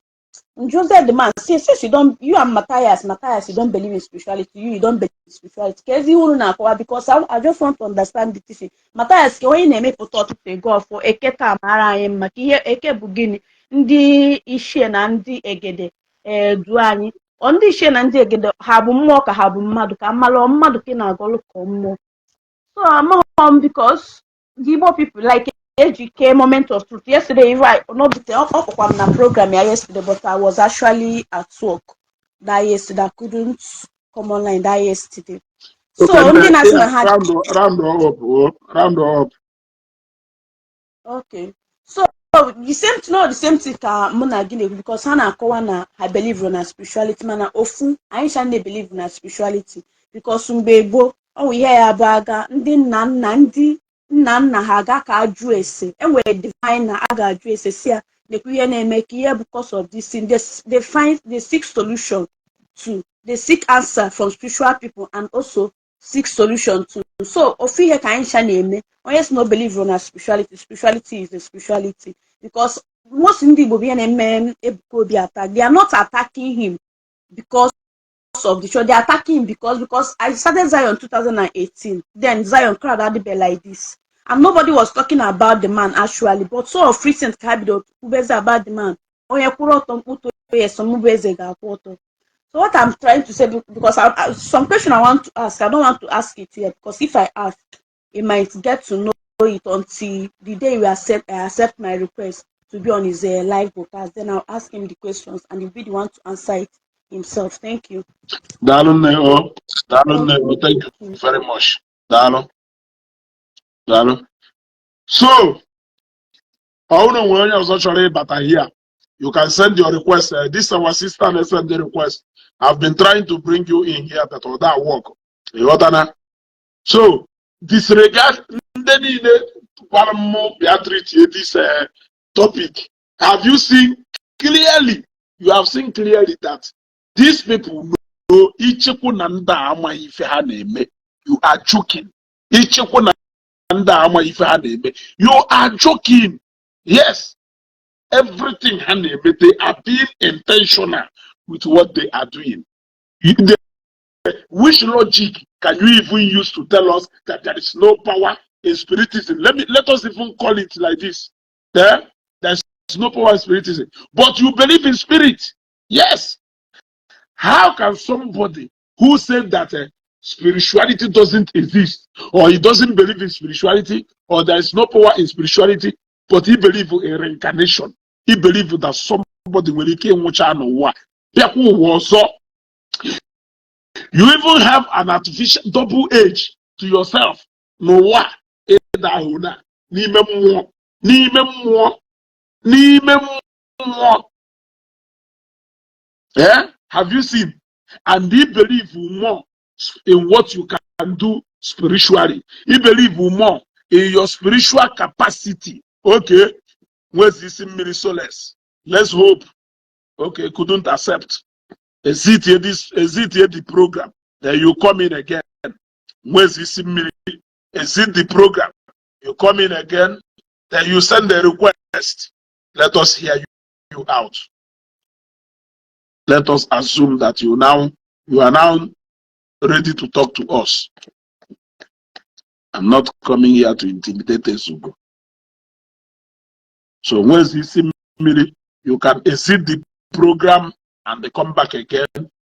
Jose the man say, since you don't, you and Matthias, Matthias, you don't believe in spirituality, you don't believe in spirituality. Ka ezi uru na-akọwa, because I just want to understand the teaching. Matthias, ka onye na-emepụta ọtụtụ ego ọfọ eke taa mara anyị mma, ka ihe eke bụ gịnị? Ndị ichie na ndị egede edu anyị. Ọ ndị ichie na ndị egede ha bụ mmụọ ka ha bụ mmadụ? Ka mmalụ ọ mmadụ ka ị na-agọlụ ka ọ mmụọ. So amaghọ m, because the Igbo people like Ejike Moment of Truth yesterday, if I not ọkpọkwa m na program ya yesterday, but I was actually at work that yesterday. I couldn't come online that yesterday. So Okay, ndị na-asị na ha round up, oh, round up. Okay, so the same thing, no, the same thing ka mụ na gị na-ekwu, because ha na-akọwa na ha believe na spirituality, mana ofu anyị cha na-believe na spirituality, because mgbe gboo ọ nwụ ihe ya bụ aga ndị nna nna, ndị nna nna ha aga ka ajụ ese, enwere divine na a ga-ajụ ese si ya nekwa ihe na-eme, ka ihe bụ cause of this thing. They find, they seek solution to, they seek answer from spiritual people and also seek solution to. So ofu ihe ka anyị ncha na-eme. Onye si no believe na spirituality, spirituality is a spirituality, because most ndị Igbo bụ ihe na-eme Ebuka Obi attack. They are not attacking him because of the church. They are attacking him because I started Zion 2018. Then Zion crowd adịbe like this and nobody was talking about the man actually, but so of recent ka ha bido kwubezi about the man. Onye kwụrụ ọtọ mkpụtụ ya esomụbụ eze ga-akwụ ọtọ. So what I'm trying to say, because some question I want to ask, I don't want to ask it here, because if I ask, he might get to know it until the day we accept, I accept my request to be on his live broadcast. Then I'll ask him the questions and he'll be the one to answer it himself. Thank you. Daalụ nne o, daalụ nne o, thank you very much. Daalụ. Daalụ. So, ọ bụrụ na nwere onye ọzọ chọrọ ịbata here, you can send your request. This our sister na send the request. I've been trying to bring you in here, but ọ da work. Ịghọtana? So, disregard ndị niile gwara m bịa treat this topic. Have you seen clearly? You have seen clearly that these people know ichekwu na ndị a amaghị ife ha na-eme. You are joking. Ichekwu na ndị a amaghị ife ha na-eme. You are joking. Yes. Everything ha na-eme, they are being intentional with what they are doing. Which logic can you even use to tell us that there is no power in spiritism? Let us even call it like this. There's no power in spiritism, but you believe in spirit. Yes. How can somebody who said that spirituality doesn't exist, or he doesn't believe in spirituality, or there is no power in spirituality, but he believe in reincarnation? He believe that somebody nwere ike ịnwụcha n'ụwa bịakwa ụwa ọzọ. You even have an artificial double age to yourself n'ụwa ịda ahụ na n'ime mmụọ, n'ime mmụọ, n'ime mmụọ. Eh? Have you seen? And he believe more in what you can do spiritually. He believe more in your spiritual capacity. Okay. Where's this mmiri solace? Let's hope. Okay, couldn't accept. Exit here this, exit here the program. Then you come in again. Where's this mmiri? Exit the program. You come in again. Then you send the request. Let us hear you out. Let us assume that you are now ready to talk to us. I'm not coming here to intimidate Ezugo. So where's this mmiri? You can exit the program and they come back again.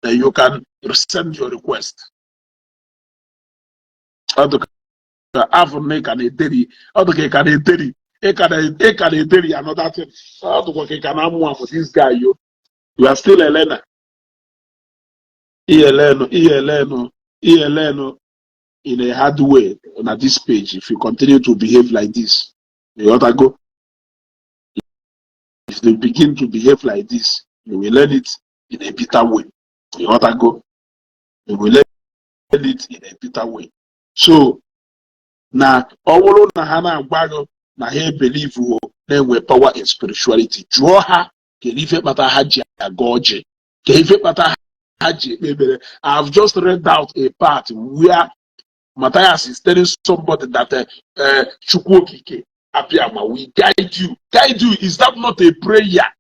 Then you can send your request. Ọ dị ka afọ na ị ka na-ederi, ọ dị ka ị ka na-ederi, ị ka na-ederi another thing. Ọ dịkwa ka ị ka na-amụ amụ. This guy, yo. You are still a learner. Ihe lenu, ihe lenu in a hard way on this page if you continue to behave like this. You ought to go. If they begin to behave like this, you will learn it in a bitter way. You ought to go. You will learn it in a bitter way. So, na ọ bụrụ na ha na-agwa gị na ha believe na-enwe power in spirituality, jụọ ha kedu ife kpata ha ji aga ọjị, kedu ife kpata ha ji ekpe ekpere. I've just read out a part where Matthias is telling somebody that Chukwu Okike Abiama will guide you. Guide you. Is that not a prayer?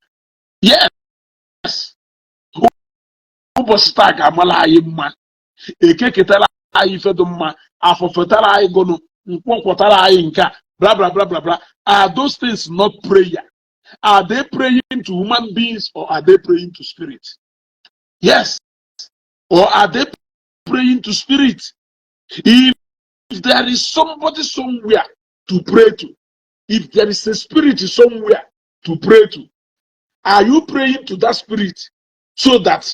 Yes. Ụbọchị taa ga-amala anyị mma. Eke ketara anyị ife dị mma. Afọ fetara anyị gụnụ. Nkwọ kwọtara anyị nke a. Blah, blah, blah, blah, blah. Are those things not prayer? Are they praying to human beings or are they praying to spirit? Yes. Or are they praying to spirit? If there is somebody somewhere to pray to, if there is a spirit somewhere to pray to, are you praying to that spirit so that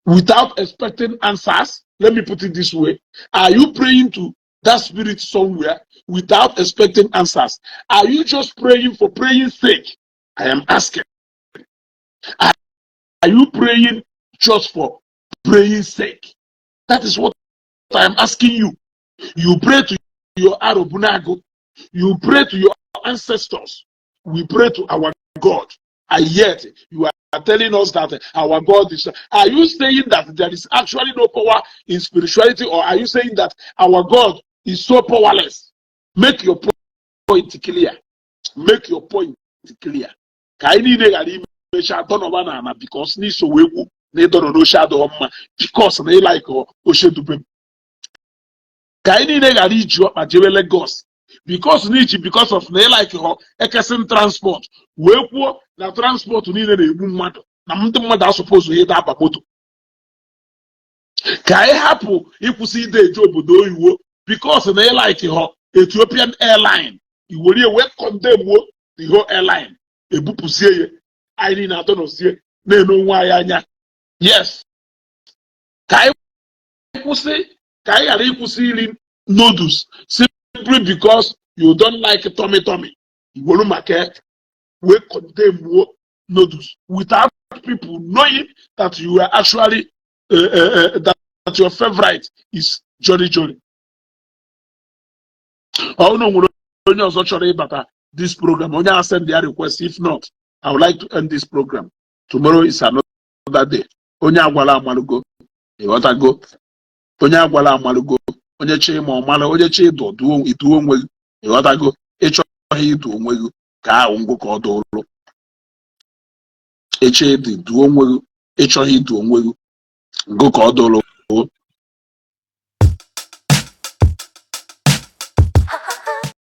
without expecting answers? Let me put it this way. Are you praying to that spirit somewhere without expecting answers? Are you just praying for praying sake? I am asking. Are you praying just for praying sake? That is what I am asking you. You pray to your Arobunago. You pray to your ancestors. We pray to our God. And yet you are telling us that our God is. Are you saying that there is actually no power in spirituality, or are you saying that our God is so powerless? Make your point clear. Make your point clear. Ka anyị niile ghara imecha dọnọba na ana because n'iso wee kwu na ịdọnọ n'oche adịghị mma because na ị like oche dube m. Ka anyị niile ghara iji ọkpa jewe Lagos because na iji because of na ị like họ Ekesin transport wee kwuo na transport niile na-egbu mmadụ na ndị mmadụ asụpụzụ ịda aba moto. Ka anyị hapụ ịkwụsị ide eje obodo oyiwo because na ị like họ Ethiopian Airline, iwerie wee condemn the whole airline, ebupụzie ya, anyị niile adọnọzie na-ene onwe anyị anya. Yes, ka anyị kwụsị, ka anyị ghara ịkwụsị iri noodles simply because you don't like tummy tummy, iwere maka wee condemn noodles without people knowing that you are actually that your favorite is Jolly Jolly. Ọ na nwere onye ọzọ chọrọ ịbata this program, onye a send their request. If not, I would like to end this program. Tomorrow is another day. Onye agwala amalụgo, ịghọtago? Onye agwala amalụgo. Onye chi ma ọ mara, onye chi ịdụ iduo onwe gị, ịghọtago? Ịchọghị ịdụ onwe gị ka ahụ ngwụ ka ọ dụrụ eche ịdụ duo onwe gị, ịchọghị ịdụ onwe gị ngụ ka ọ dụrụ.